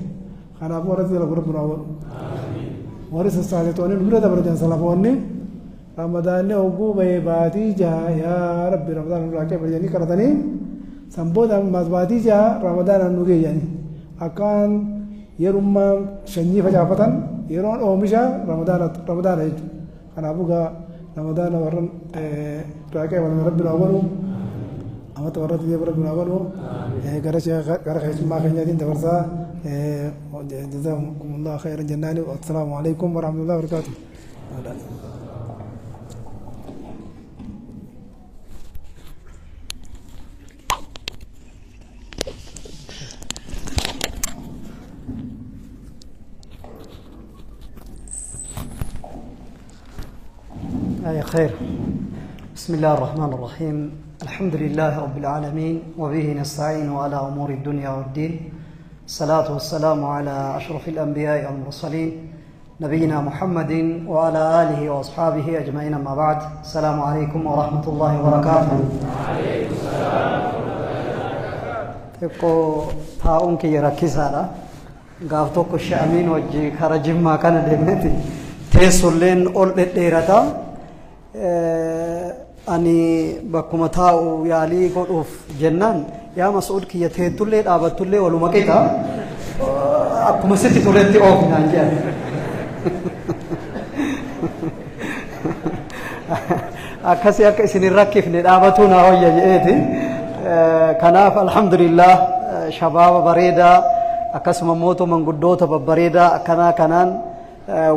Speaker 2: Kanaafuu warra dalagu rabbi naa godhu. Warri sassaabetoonni nu bira dabaratan salafoonni ramadaanni hogguu bahee baatii jaha yaa rabbi ramadaan nurraa qeebali jedhanii kadhatanii san booda ammaas baatii jaha ramadaan nu geeyyanii akkaan yerummaa sanyii facaafatan yeroon oomisha ramadaana jechuudha. Kanaafuu gaa ramadaana warra irraa qeebalame rabbi naa godhu. Amata warra deebi rabbi naa godhu. Gara gara keessummaa keenyaatiin dabarsaa. Jazakumullahu khairan jennaani. Assalaamu alaikum warahmatullahi wabarakatuh.
Speaker 4: أي خير. بسم الله الرحمن الرحيم. الحمد لله رب العالمين، وبه نستعين على أمور الدنيا والدين، الصلاة والسلام على أشرف الأنبياء والمرسلين نبينا محمد وعلى آله وأصحابه أجمعين، أما بعد. السلام عليكم ورحمة الله وبركاته.
Speaker 3: وعليكم السلام ورحمة الله وبركاته.
Speaker 4: تقو تاونك يركز هذا قافتوك الشأمين وجي خرج ما كان دمتي تيسولين أول ديرتا ani bakkuma taa'u yaalii godhuuf jennaan yaa Mas'uud kiyya teettullee dhaabattullee waluma qixa akkuma sitti toletti oofnaan jedhan. Akkasii akka isin hin rakkifne dhaabatuu naa wayya jedheeti. Kanaaf alhamdulillah shabaaba bareedaa akkasuma mootu manguddoota babbareedaa akkanaa kanaan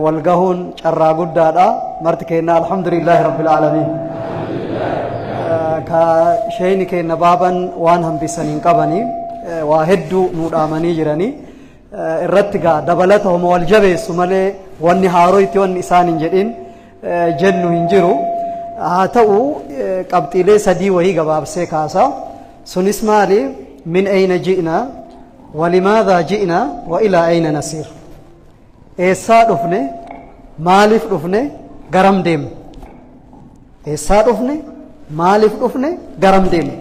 Speaker 4: wal gahuun carraa guddaadha. Marti keenya alhamdulillahi rabbil aalamiin. Ka shayni keenya baaban waan hambisan hin qabanii waa hedduu nu dhaamanii jiranii irratti gaa dabalata homa wal jabeessu malee wanni haaroo itti wanni isaan hin jedhin jennu hin jiru. Haa ta'u qabxiilee sadii wayii gabaabsee kaasa. Sunis maali? Min ayna ji'na walimaadhaa ji'na wa ilaa ayna nasiir. Eessaa dhufne? Maaliif dhufne? Garam deemne? Eessaa dhufne? Maaliif dhufne? Garam deemne?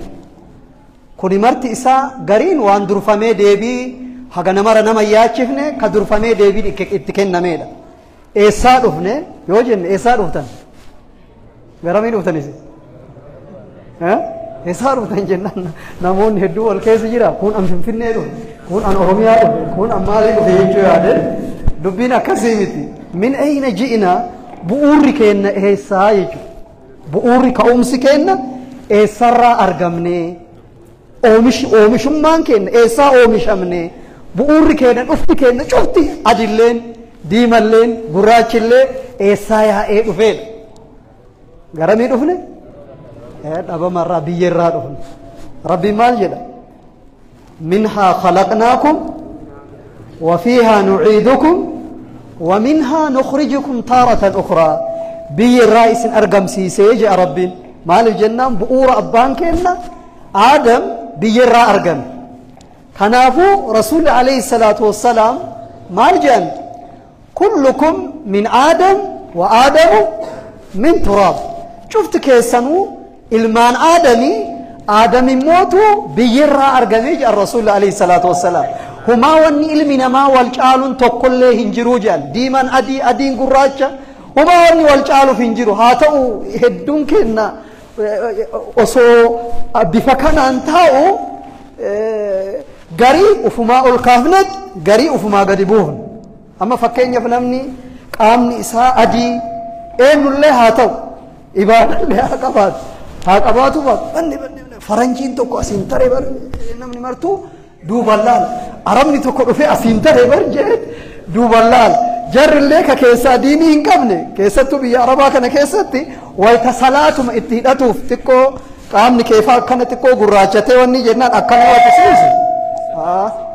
Speaker 4: Kuni marti isaa gariin waan durfamee deebii haga namara nama yaachifne ka durfamee deebii itti kennameedha. Eessaa dhufne yoo jenne eessaa dhuftan? Garamii dhuftan isin? Eessaa dhuftan jennaan namoonni hedduu wal keessa jira. Kun an Finfinnee dhufe, kun an Oromiyaa dhufe, kun an maalii dhufe jechuu yaade dubbiin akkasii miti. Min ayna ji'na bu'uurri keenna eessaa jechuudha. Bu'uurri ka'umsi keenna eessarraa argamne, oomishummaan keenna eessaa oomishamne, bu'uurri keenna dhufti keenna cufti adilleen diimalleen gurraachillee eessaa yaa'ee dhufeedha. Garamii dhufne? Dhabamarraa biyyarraa dhufne. Rabbiin maal jedha? Minhaa khalaqnaakum wa fiihaa nuciidukum wa minhaa nukhrijukum taaratan ukhraa. Biyyarraa isin argamsiisee jedha Rabbiin. Maaliif jennaan bu'uura abbaan keenna Aadam biyyarraa argame. Kanaafuu Rasuulli alayhi salaatu wassalaam maal jedhan? Kullukum min Aadam wa Aadamu min turaab. Cufti keessanuu ilmaan Aadamii Aadam immootu biyyarraa argame jedhan Rasuulli alayhi salaatu wassalaam. Humaa wanni ilmi namaa wal caaluun tokkollee hin jiruu jedhan. Diimaan adii, adiin gurraacha. Humaa wanni wal caaluuf hin jiru. Haa ta'u hedduun keenna osoo bifa kanaan taa'u garii ufumaa ol kaafnet garii ufumaa gadi buufne. Amma fakkeenyaaf namni qaamni isaa adii eenyullee haa ta'u ibaadallee haa qabaatu. Haa qabaatu baatu faranjiin tokko asiin taree bar namni martuu duuban laala. Arabni tokko dhufee asiin taree bar jedhe duuban laala. Jarrillee ka keessaa diinii hin qabne keessattuu biyya Arabaa kana keessatti wayita salaatuma itti hidhatuuf xiqqoo qaamni keefaa akkana xiqqoo gurraachatee wanni jennaan akkana waa tasiisu.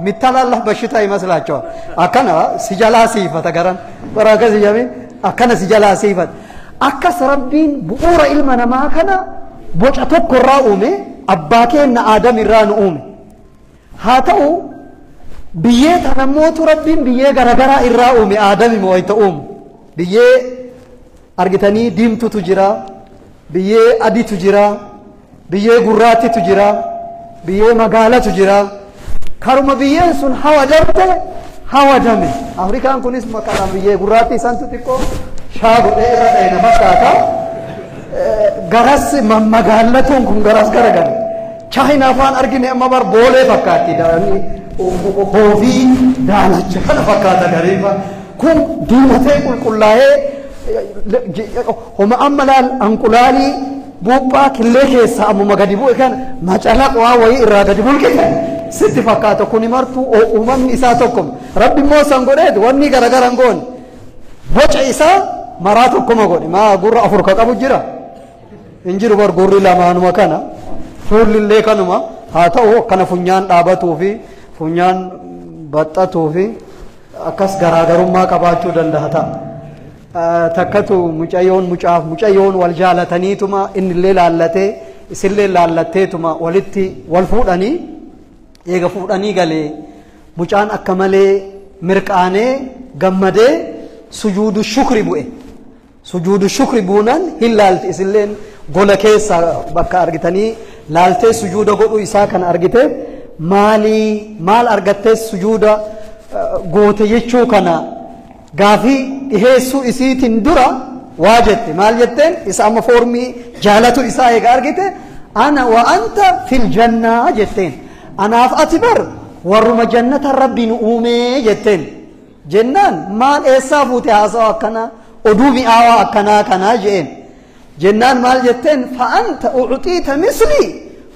Speaker 4: Mittalallah bashitaa ይመስላቸዋል። Akkana si jalaa siifata garan bara akkasii jamiin akkana si jalaa siifata. Akkas Rabbiin bu'uura ilma namaa kana boca tokko irraa uume abbaa keenna Aadam irraa nu uume. Haa ta'u biyyee tana mootu Rabbiin biyyee garagaraa irraa uume Aadam immoo wayita uumu. Biyyee Argitanii diimtutu jira, biyyee adiitu jira, biyyee gurraattitu jira, biyyee magaalatu jira. Karuma biyyeen sun hawadamte hawadame. Afrikaan kunis maqaan biyyee gurraattii santu xiqqoo shaa godhee irra dha'e na fakkaata. Garas magaallatuun kun garas garagale. Chaayinaa afaan argine amma bar boolee fakkaatti. Hoofii daalacha kana fakkaata gariifa. Kun diimatee qulqullaa'ee homa amma laal anqulaalii buuphaa killee keessa ammuma gadi bu'e kan macalaq waa wayii irraa gadi bulqite sitti fakkaata. Kuni martuu uumamni isaa tokkoma. Rabbi immoo san godheet wanni garagara hin goone. Boca isaa maraa tokkoma godhe. Maa gurra afur ka qabu jira? Hin jiru bar gurri lamaanuma kana. Fuullillee kanuma haa ta'u akkana funyaan dhaabatuu fi funyaan baxxatuu fi akkas garaagarummaa qabaachuu danda'a ta'a. Takkatu mucayyoon mucaaf mucayyoon wal jaalataniituma innillee laallatee isillee laallatteetuma walitti wal fuudhanii eega fuudhanii galee mucaan akka malee mirqaanee gammadee sujuudu shukri bu'e. Sujuudu shukri buunaan hin laalti isilleen gola keessa bakka argitanii laaltee sujuuda godhuu isaa kana argite maalii maal argattee sujuuda goote jechuu kana gaafii dhiheessuu isiitiin dura waa jette. Maal jetteen isa amma foormii jaalatu isaa eega argite ana wa anta fil jannaa jetteen. Anaaf ati bar warruma jannata rabbi nu uumee jetteen. Jennaan maal eessaa fuute haasawa akkanaa oduu mi'aawaa akkanaa kanaa je'een. Jennaan maal jetteen fa anta ucxiita mislii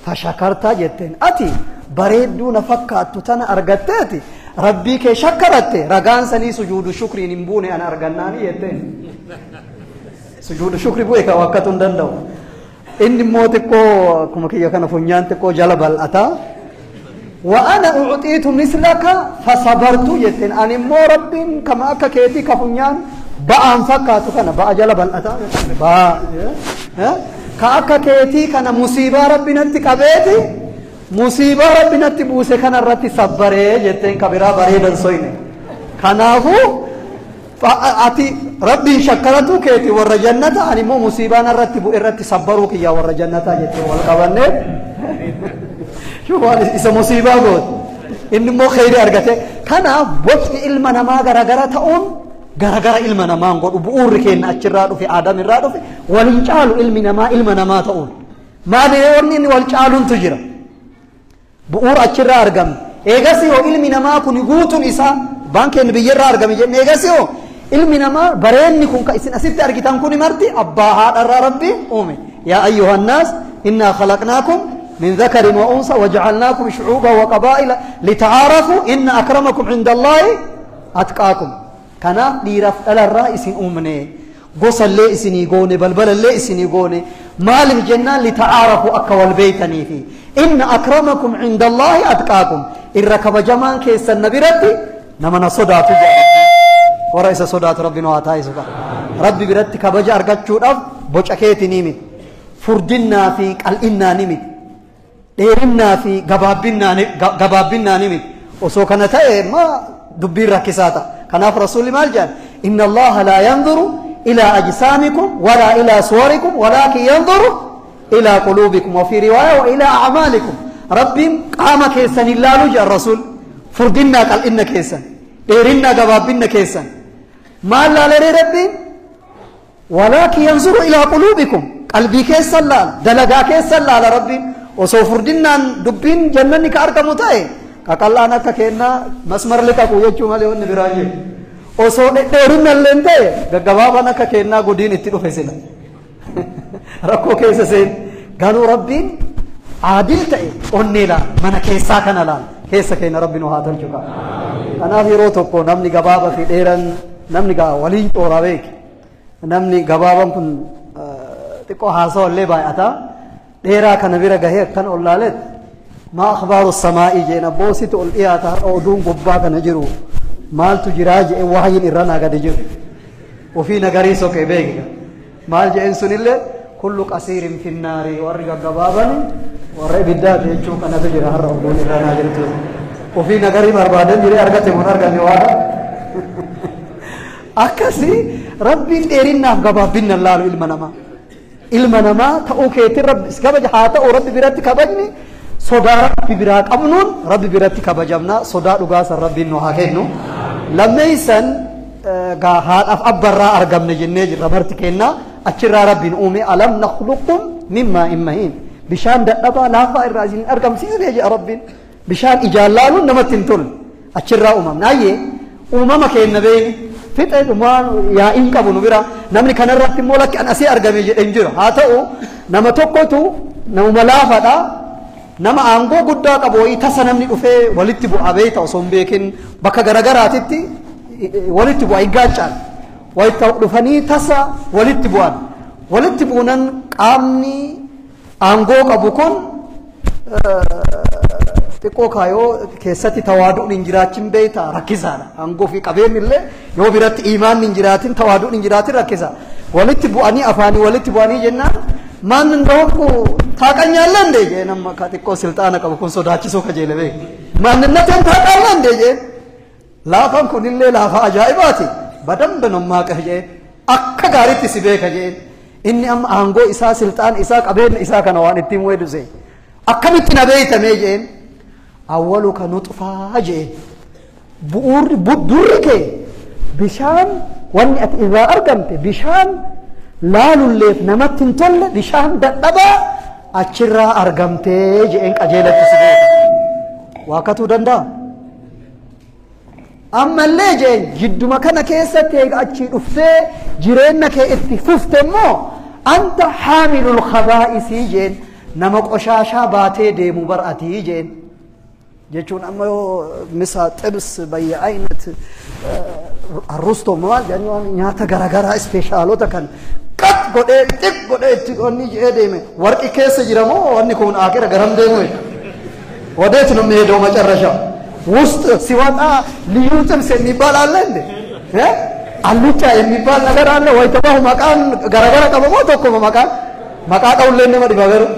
Speaker 4: fashakartaa jetteen. Ati bareedduu na fakkaattu tana argatteeti rabbii kee shakkaratte ragaan sanii sujuudu shukriin hin buune ana argannaani jetteen. Sujuudu shukri bu'e ka wakkatu hin danda'u. Inni immoo xiqqoo akkuma kiyya kana funyaan xiqqoo jala bal'ataa. Wa ana ucxiitu mislaka fasabartu jetteen. Ani immoo rabbiin kama akka keetii ka funyaan ba'aan fakkaatu kana ba'a jala bal'ataa ba'a ka akka keetii kana musiibaa rabbi natti qabeeti musiibaa rabbi natti buuse kana irratti sabbaree jetteen ka biraa bareedan soyne. Kanaafuu ati rabbiin shakkaratu keeti warra jannata ani immoo musiibaan irratti bu'e irratti sabbaruu kiyyaa warra jannataa jetteen wal qabannee shubaan isa musiibaa goote inni immoo kheyrii argate. Kanaaf bocni ilma namaa garagara ta'uun garagara ilma namaan godhu bu'uurri keenya achirraa dhufe aadam irraa dhufe waliin caalu ilmi namaa ilma namaa ta'uun maali wanni inni wal caaluntu jira bu'uura achirraa argame. Eegas yoo ilmi namaa kun guutuun isaa baankeen biyyarraa argame jenne eegas yoo ilmi namaa bareenni kun ka isin asitti argitan kun marti abbaa haadharraa rabbi uume. Yaa ayyuhannaas innaa khalaqnaakum min dhakarin wa unsa wajacalnaakum shucuuban wa qabaa'ila lita'aarafuu inna akramakum cinda allaahi atqaakum. Kanaaf dhiiraaf dhalarraa isin uumne gosallee isinii goone balbalallee isinii goone maaliif jennaan lita'aarafuu akka wal beeytaniifi inna akramakum cinda allaahi atqaakum. Irra kabajamaan keessan na biratti nama na sodaatu jedha. Warra isa sodaatu rabbi nu haa taasisu. Rabbi biratti kabaja argachuudhaaf boca keetinii miti, furdinnaa fi qal'innaa ni miti, dheerinnaa fi gabaabbinnaa ni miti. Osoo kana ta'e ma dubbiin rakkisaa ta'a. Kanaaf rasuulli maal jedhan? Inna allaha laa yanzuru ilaa ajsaamikum walaa ilaa suwarikum walaakin yanzuru ilaa quluubikum wa fi riwaaya wa ilaa acmaalikum. Rabbiin qaama keessan hin laalu jedhan rasuul. Furdinnaa qal'inna keessan, dheerinnaa gabaabbinna keessan maal laalaree rabbiin? Walaakin yanzuru ilaa quluubikum. Qalbii keessan laala, dalagaa keessan laala rabbiin. Osoo furdinnaan dubbiin jannanni ka argamu ta'e qaqal'aan akka kennaa masmar liqaqu jechuu malee wanni biraa jiru. Osoo dheerinnallee ta'e gaggabaabaan akka kennaa gudiin itti dhufe sila. Rakkoo keessa seen. Garuu rabbiin aadil ta'e onnee laala, mana keessaa kana laala. Keessa keenya rabbi nu haa tolchu qaba. Kanaaf yeroo tokko namni gabaabaa fi dheeran namni waliin cooraa beeki. Namni gabaabaan kun xiqqoo haasawa illee baay'ata. Dheeraa kana bira gahee akkan ol laaleet maa akhbaaru samaa'ii jeen abboositu ol dhiyaata har'a oduun gubbaa kana jiru maaltu jiraa jee wahyiin irra naa gadi jiru. Ofii nagarii soqee beeki. Maal jeen sunillee kullu qasiirin finnaari warri gaggabaabani warra ibiddaati jechuu kanatu jira har'a oduun irra naa jirtu. Ofii nagarii barbaadan jiree argate mun arganne waaqa. Akkasii Rabbiin dheerinnaaf gabaabinna laalu ilma namaa. Ilma namaa ta'uu keetiin rabbi kabaja haa ta'u rabbi biratti kabajni sodaa rabbi biraa qabnuun rabbi biratti kabajamna sodaa dhugaasan rabbiin nu haa kennu. Lammeeysan gaa haadhaaf abbarraa argamne jennee jirra marti kennaa achirraa rabbiin uume alam nakhluqkum mimmaa in mahiin bishaan dadhabaa laafaa irraa isin argamsiisne jedha rabbiin bishaan ijaan laaluun namatti hin tolle achirraa uumamne ayyee uumama kenna beeyni fixe dhumaan yaa'iin qabu nu bira namni kanarratti immoo lakki an asii argame jedhe hin jiru haa ta'u nama tokkotu namuma laafaadha nama aangoo guddaa qabu wayii tasa namni dhufee walitti bu'a beeyta osoo hin beekin bakka garagaraatitti walitti bu'a higgaachaan walitti dhufanii tasa walitti bu'an walitti bu'unan qaamni aangoo qabu kun xiqqoo kaayoo keessatti tawaaduun hin jiraachin beeyta rakkisaadha aangoo fi qabeenyi illee yoo biratti iimaanni hin jiraatin tawaaduun hin jiraatin rakkisa walitti bu'anii afaanii walitti bu'anii jennaan maan እንደሆንኩ ታውቀኛለህ እንዴ jee nama ka xiqqoo silxaana qabu kun sodaachisuu kajeele beek maanninnateen ታውቃለህ እንዴ jee laafaan kunillee laafa ajaa'ibaati በደንብ ነው የማውቅህ jee akka gaariitti si beeka jee inni amma aangoo isaa silxaan isaa qabeenya isaa kana waan ittiin weeduse akkamitti na beeytamee jeen awwaluka nutfaa jeen bu'uurri durri kee bishaan wanni ati irraa argamte bishaan laalulleef namatti hin tolle bishaan dadhabaa achirraa argamtee jeen qajeelatti si beeka waakatuu danda'a ammallee jeen jidduma kana keessatti eega achii dhuftee jireenya kee itti fufte immoo anta haamilul khabaa'isii jeen nama qoshaashaa baatee deemu bar'atii jeen jechuun amma yoo misa xibs bayya aynet arrusto maal jedhanii waan nyaata garagaraa ispeeshaalota kan qat godhee xiq godhee itti onni jedhee deeme warqi keessa jira moo wanni kun akira garam deemu ወዴት ነው የሚሄደው መጨረሻ ውስጥ ሲወጣ ልዩ ጥብስ የሚባል አለ እንዴ አልጫ የሚባል ነገር አለ ወይ ተባሁ መቃን ገረገረ ቀበሞ tokko maqaan maqaa dhawullee nama dhiba garuu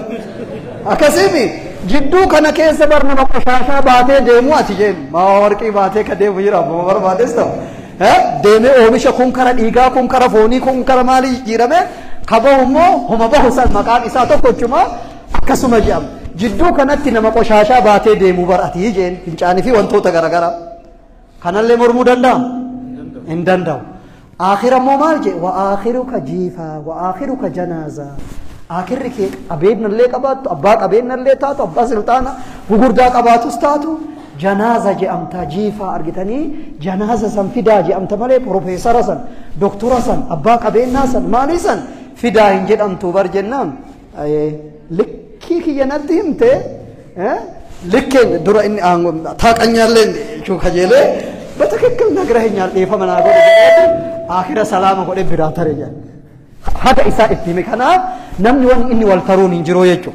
Speaker 4: akkasiimi jidduu kana keessa bar nama qoshaashaa baatee deemu ati jeen maa warqii baatee ka deemu jira abbuma barbaades ta'u deemee oomisha kun kara dhiigaa kun kara foonii kun kara maalii jijjiirame ka bahu immoo homa bahu san maqaan isaa tokkochuma akkasuma jedhama jidduu kanatti nama qoshaashaa baatee deemu bar ati jeen fincaanii fi wantoota garagaraa kanallee mormuu danda'a hin danda'u آخر مو مال وآخرك جيفا وآخرك جنازة آخر كي أبينا اللي قبات أباك أبينا اللي تاتو أبا سلطانة وغردا قباتو ستاتو جنازة جي أمتا جيفا أرجتني جنازة سن فدا جي أمتا مالي بروفيسور سن دكتور سن أباك أبينا سن مالي سن فدا إنجد أمتو بر جنان أي لكي كي يناديهم تي لكن درا إني تاك أنيالين شو خجيله بتككل نجرهنيال إيه فمن أقول آخر سلام قد براتر جان هذا إساء التيم كنا نمني وان إني والترون إنجرو يجو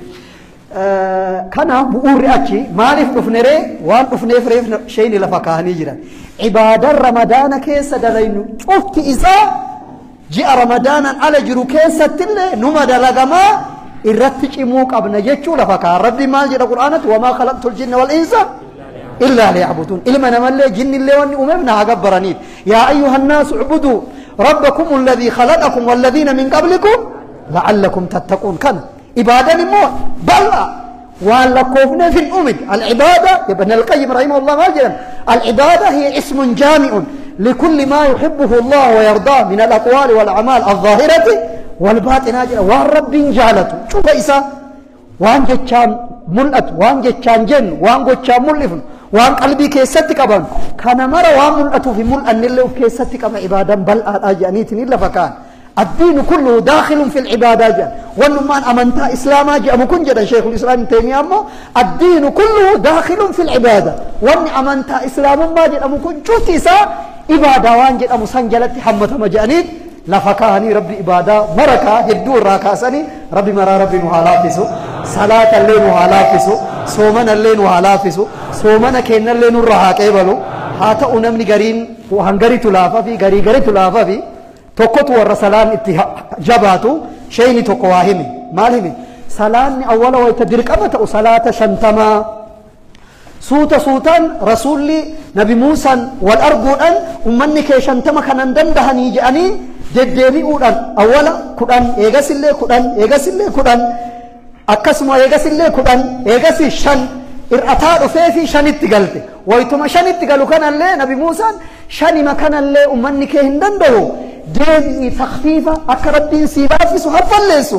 Speaker 4: كنا بؤور أشي مالف نفنره وان نفنف شيء لفكاهني جرا عبادة رمضان كيس دلين شفت إساء جاء رمضان على جرو كيس تل نما دلجما الرتج إموك أبن يجو لفكاه ربي ما جرى قرآنه وما خلقت الجن والإنس إلا ليعبدون إلما نمل جن اللي واني أممنا عقبرانيت يا أيها الناس اعبدوا ربكم الذي خلقكم والذين من قبلكم لعلكم تتقون كان عبادة مو بل وعلى في الأمد العبادة ابن القيم رحمه الله ماجدا العبادة هي اسم جامع لكل ما يحبه الله ويرضاه من الأقوال والأعمال الظاهرة والباطنة والرب جعلته شوف إسا وان جتشان ملأت وان جتشان جن وان جتشان ملفن وان قلبي كيستك أبان كان مرة وان ملأته في ملأ اللي كيستك أبان عبادا بل أجانيتني إلا فكان الدين كله داخل في العبادة جان وانما أمنتا إسلاما جاء مكن جدا شيخ الإسلام تيمية أمو الدين كله داخل في العبادة وان أمنتا إسلام ما جاء مكن شوتي سا عبادة وان جاء مسنجلت حمة مجانيت لفكاني ربي عبادة مركا هدو الراكاسني ربي مرا ربي نهالافسو صلاة الليل نهالافسو صومنا الليل نهالافسو صومنا كينا الليل نرها كيبلو هاتا أنمني غرين وهنغري تلافا في غري غري تلافا في tokkotu warra salaan itti jabaatu shayni tokko waa himi maal himi salaanni awwala wayta dirqama ta'u salaata 50 suuta suutaan rasuulli nabi muusaan wal arguudhaan ummanni kee 50 kanan dandahanii jedhanii Deddeebi'uudhaan awwala 10 eegasillee 10 eegasillee 10 akkasuma eegasillee 10 eegasi 5 ir'ataa dhufee fi 5tti galte. Wayituma 5tti galu kanallee Nabi Muusaan 5 kanallee ummanni kee hin danda'u. Deebi'i takfiifa akka Rabbiin sii laaffisu haffalleessu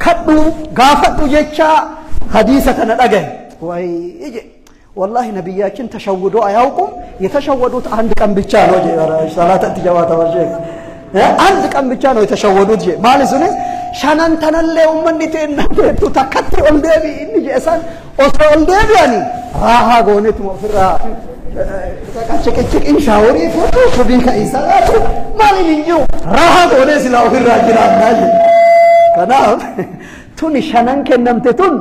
Speaker 4: kadhu gaafadhu jechaa hadiisa kana dhagaye. Wayi ወላሂ ነብያችን ተሸውዶ አያውቁም። የተሸወዱት አንድ ቀን ብቻ ነው። ሰላት አትጀባ ተባልሽ አንድ ቀን ብቻ ነው የተሸወዱት። ማለት ሱኒ ሻናን ተነለ ኡመኒ ተናንተ ተከት ኦልዴቢ እንጂ እሳን ኦሶ ኦልዴቢ ያኒ ራሃ ጎነት ወፍራ ተቃቸቀቸቅ ኢንሻውሪ ፎቶ ሱቢን ከኢሳቱ ማሊን እንጂ ራሃ ጎነ ስላው ፍራ ጅራና ከናፍ ቱን ሻናን ከነምተቱን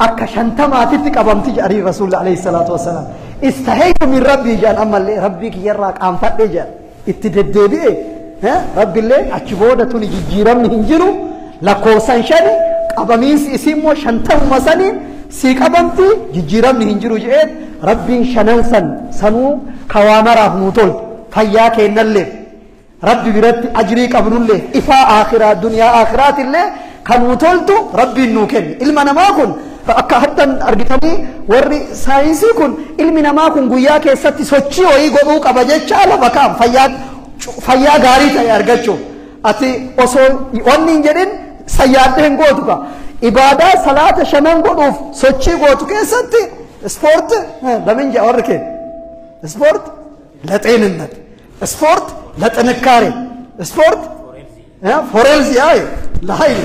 Speaker 4: akka shantamaatitti qabamti jedhanii rasuulli alayhi salaatu wassalaam. Istahaytu min rabbii jedhan ammallee rabbii kiyyarraa qaanfadhe jedhan itti deddeebi'e rabbiillee achi booda tuni jijjiiramni hin jiru lakkoofsan 5 qabamiinsi isii immoo 50 saniin sii qabamti jijjiiramni hin jiru jedhee rabbiin 5 san sanuu kawaamaraaf nuu toltu fayyaa kennallee rabbi biratti ajrii qabnullee ifaa akhiraa duniyaa akhiraatillee kan nuu toltu rabbiin nuu kenne. Ilma namaa kun akka haddan argitanii warri saayinsii kun ilmi namaa kun guyyaa keessatti sochii wayii godhuu qaba jecha lafa kaa'an fayyaa gaarii ta'e argachuuf. Ati osoo wanni hin jedhin sayyaaddee hin gootu ka. Ibaadaa salaata 5 godhuuf sochii gootu keessatti ispoort ለምን jedha warri kee ispoort ለጤንነት፣ ስፖርት ለጥንካሬ፣ ስፖርት ፎሬልዚ አይ ለኃይል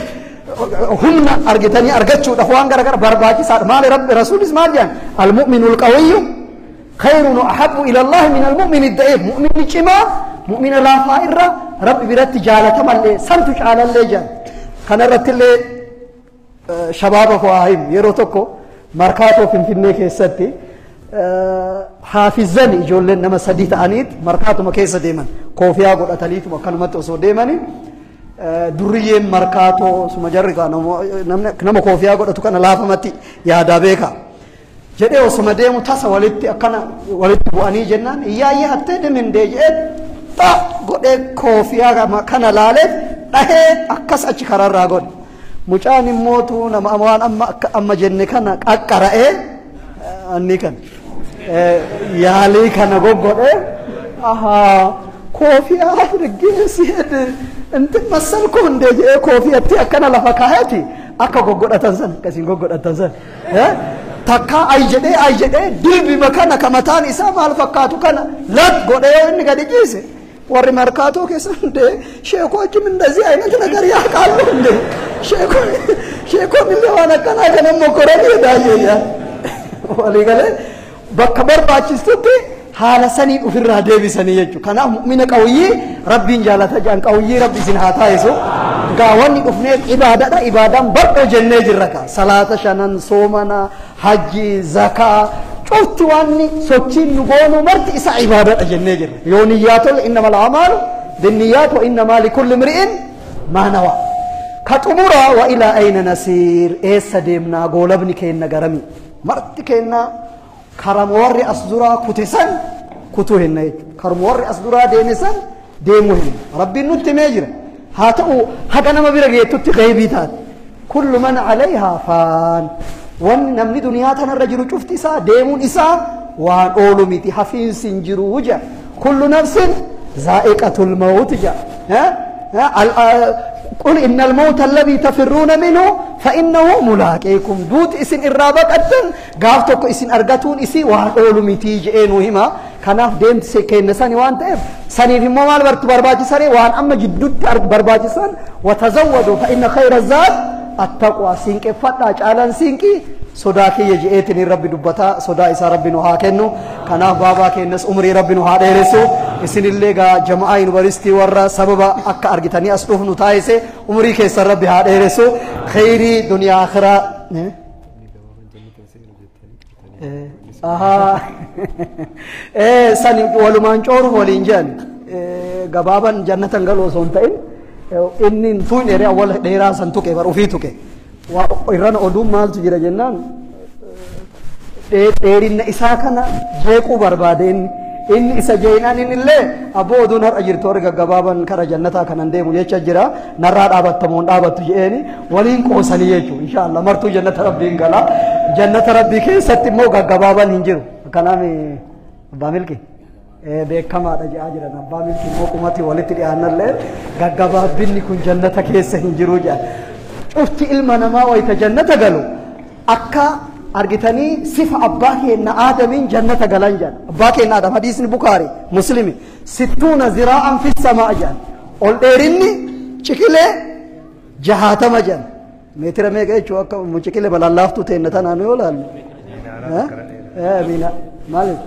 Speaker 4: humna argitanii argachuudhaaf waan garagara barbaachisaadha. Maali rabbi rasuulis maal jedhan almu'minu alqawiyyu khayrun wa ahabbu ila Allahi min almu'mini ad-da'if. Mu'minni cimaa mu'mina laafaa irra rabbi biratti jaalatamallee santu caalallee jedhan. Kana irrattillee shabaaba koo haa himu. Yeroo tokko markaatoo Finfinnee keessatti haafizan ijoolleen nama 3 ta'aniit markaatuma keessa deeman koofiyaa godhataniituma akkanumatti osoo deemanii durriyyeen markaatoo suma jarri nama koofiyaa godhatu kana laafamatti yaadaa beeka jedhee osuma deemu tasa walitti akkana walitti bu'anii jennaan iyyaayyee hattee demendee jedhee xa godhee koofiyaa kana laaleef dhahee akkas achi kararraa godhe. Mucaan immootu nama waan amma amma jenne kana qaqqara'ee anni kan yaalii kana goggodhee ahaa koofiyaa riggeessi hedde እንትን መሰልኩ እንደ ኮፊያቲ አከና ለፈካሄቲ አከ ጎጎዳተን ሰን ከሲን ጎጎዳተን ሰን ተካ አይጀዴ አይጀዴ ድርቢ መካና ከመታን ኢሳ ማልፈካቱ ከና ለት ጎዴ እንገድጂስ ወሪ መርካቶ ከሰ እንደ ሼኮችም እንደዚህ አይነት ነገር ያውቃሉ እንደ ሼኮ ሼኮ ምን ለዋና ከና ከነ ሞኮረኒ ዳየያ ወሊገለ በከበር ባቺስቱቲ haala sanii ofirraa deebisanii jechuudha. Kanaaf mu'mina qawwii rabbiin jaalata jedhan qawwii rabbi isin haa taasisu. Gaa wanni dhufneef ibaadaadha. Ibaadaan bar'oo jennee jirra kaa. Salaata 5, soomana, hajji, zakaa cufti wanni sochiin nu goonu marti isa ibaadaadha jennee jirra. Yoo niyyaa tolle innamal a'maalu binniyaat wa innamaa likulli imri'in maa nawaa. Ka xumuraa wa ilaa ayna nasiir eessa deemnaa goolabni keenna garami marti keenna karama warri as duraa kute san kutuu hinna jechuudha. Karama warri as duraa deeme san deemuu hinna. Rabbiin nutti himee jira. Haa ta'u haga nama bira geettutti gaybii taate. Kullu man calayhaa faan. Wanni namni duniyaa tanarra jiru cufti isaa deemuun isaa waan oolu miti hafiinsi hin jiru jedha. Kullu nafsin zaa'iqatul mawt jedha. قل إن الموت الذي تفرون منه فإنه ملاقيكم. دوت إسن إرابقتن قافتك إسن أرغتون إسي وان أولو متي جئينو هما كناف ديمت سكين ساني وان تئف ساني في موال برت برباجي ساني وان أما جدود برباجي سان. وتزودوا فإن خير الزاد التقوى. سينك فتاج آلان سينكي صداكي يجئتني ربي دبتا صدا إسا ربي نوها كنو كناف بابا كنس عمري ربي نوها ديرسو إسن اللي غا جماعة يونيفرسيتي ورا سببا أكا أرغتاني أسلوف نتايسي عمري كيسر ربي ها ديرسو خيري دنيا آخرة. ساني ولمان چور ولينجان غبابا جنة غلو سونتين إني توين إري أول ديرا سنتوكي بر أوفيتوكي وإيران أدوم مال تجرا جنان dheerinna isaa kana jeequu barbaadeen Inni isa jeenaan inni illee abboo oduun har'a jirtu warri gaggabaaban kara jannataa kanan deemu jecha jira narraa dhaabattamoon dhaabattu je'eeni waliin qoosanii jechuudha. Inshaallah martuu jannata rabbiin gala. Jannata rabbii keessatti immoo gaggabaaban hin jiru. Kanaaf abbaa milki beekamaadha je'aa jiran. Abbaa milki immoo qumati walitti dhiyaannallee gaggabaabbinni kun jannata keessa hin jiru jedhan. Cufti ilma namaa wayita jannata galu akka argitanii sifa abbaa keenya Aadamiin jannata galan jedhan. Abbaa keenya Aadam hadiisni Bukaari Muslimi sittuuna ziraa'an fi samaa jedhan. Ol dheerinni ciqilee 60 jedhan. Meetira meeqa jechuun akka ciqilee balallaaftuu ta'e tanaan yoo ilaallu. Maaliif?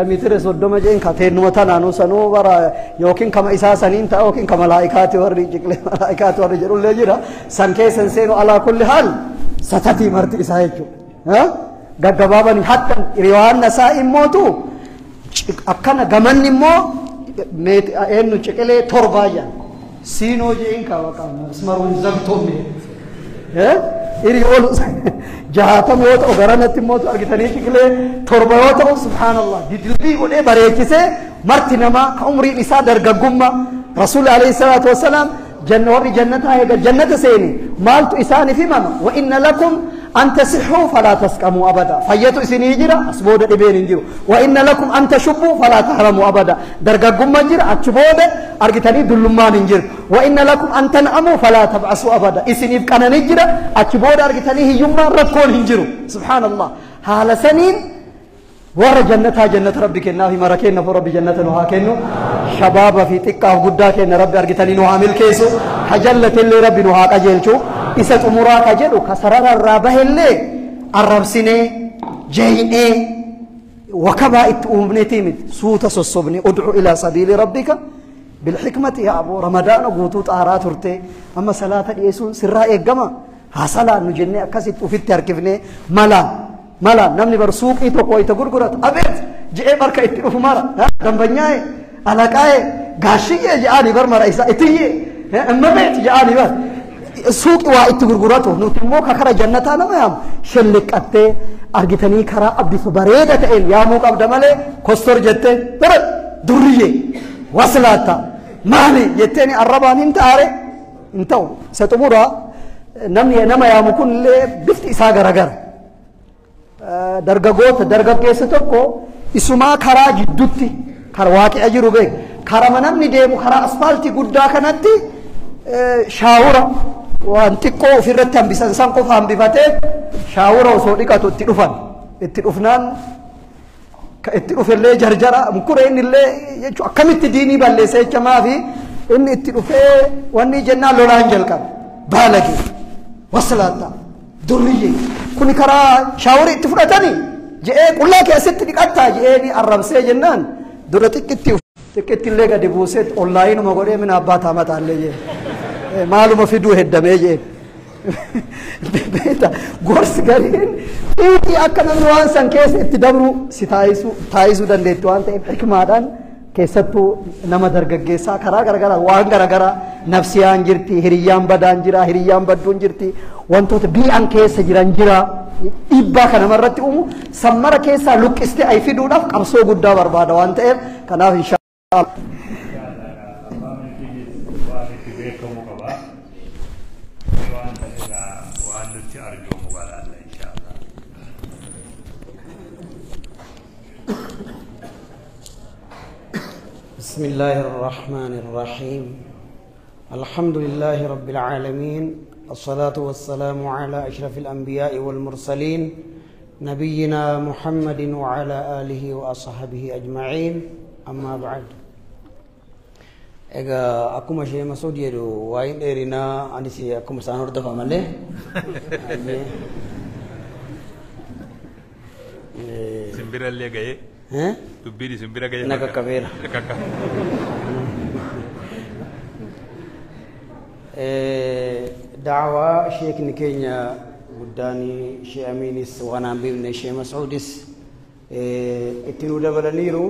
Speaker 4: Meetira 30 jeen ka teennuma tanaanuu sanuu bara yookiin kama isaa saniin ta'a yookiin ka malaa'ikaati warri ciqilee malaa'ikaati warri jedhullee jira. San keessa hin seenu alaa kulli haal satatii marti isaa jechuudha. Gaggabaabanii hatta riwaan isaa immootu akkana gamanni immoo eenyu ciqilee 7 jedhan. Siinoo jeen ka masmaruun zabtoomne. Iri olu 60 yoo ta'u garanatti immoo argitanii ciqilee 7 yoo ta'u subhaanallah didilbii godhee bareechisee marti namaa ka umriin isaa dargaggummaa Rasuulli alayhi salaatu wassalaam janna warri jannataa eega jannata seeni maaltu isaaniif himama wa inna lakum an tasihuu falaa tasqamuu abada fayyatu isinii jira as booda dhibeen hin jiru wa inna lakum an tashubbuu falaa tahramuu abada dargaggummaan jira achi booda argitanii dullummaan hin jiru wa inna lakum an tan'amuu falaa tab'asuu abada isiniif qananii jira achi booda argitanii hiyyummaan rakkoon hin jiru subhaanallah haala saniin warra jannataa jannata rabbi kennaa fi mara kenna rabbi jannata nu haa kennu shabaaba fi xiqqaaf guddaa kenna rabbi argitanii nu haa milkeessu ka jallatellee rabbi nu haa qajeelchu isa xumuraa ka jedhu ka sarararraa bahellee arrabsinee jeeynee wakabaa itti uumneetii miti suuta sossobne udcu ilaa sabiili rabbika bilxikmati yaa aboo ramadaana guutuu xaaraa turte amma salaata dhiyeessuun sirraa eeggama haa salaannu jennee akkasitti ufitti harkifnee malaan mala namni bar suuqii tokko itti gurguratu abeet je'ee barka itti dhufu mara dambanyaaye alaqaaye gaashiyyee je'aanii bar mara isaa itiyyee immabeet je'aanii bar suuqii waa itti gurguratu nuti immoo ka kara jannataa nama yaamu shelliqqattee argitanii karaa bifa bareeda ta'een yaamuu qabda malee kostor jettee bara durriyyee waslaatta maali jetteeni arrabaan hin taare hin ta'u isa xumuraa namni nama yaamu kun illee bifti isaa garagara. Dargaggoota dargaggeessa tokko isumaa karaa jidduutti karaa waaqee jiru beek karaa namni deemu karaa asfaaltii guddaa kanatti shaawura waan xiqqoo ofirratti hambisan san qofa hambifatee shaawura osoo dhiqatu itti dhufan itti dhufnaan itti dhufellee jarjara mukure inni illee jechuun akkamitti diinii balleessa jecha maafi inni itti dhufee wanni jennaan lolaan jalqabe baalagee waslaatta durriyyee kuni karaa shaaworii itti fudhatanii je'ee qullaa keessatti dhiqattaa je'ee ni arrabsee jennaan dura xiqqeetti illee gadi buusee onlaayinuma godhee mina abbaa taamataallee jee maaluma fiduu heddamee jee gorsi gariin xiiqii akka namni waan san keessa itti dabru si taayisuu dandeetti waan ta'eef hikmaadhaan keessattuu nama dargaggeessaa karaa garagaraa waan garagaraa nafsiyaan jirti hiriyyaan badaan jira hiriyyaan badduun jirti wantoota bi'an keessa jiran jira dhiibbaa kan namarratti uumu sammara keessaa luqqistee ay fiduudhaaf qabsoo guddaa barbaada waan ta'eef kanaaf inshaallah.
Speaker 5: بسم الله الرحمن الرحيم الحمد لله رب العالمين الصلاة والسلام على أشرف الأنبياء والمرسلين نبينا محمد وعلى آله وأصحابه أجمعين أما بعد إذا أكو شيء مسعود يدو وين إيرنا أنسي أكو مسانور دفع ماله
Speaker 1: سمبير اللي جاي dubbiin isin bira ga'e
Speaker 5: na qaqqabeera. Da'awaa sheekni keenya guddaan Shee Amiinis waan aan beekne Shee Mas'uudis itti nu dabalaniiru.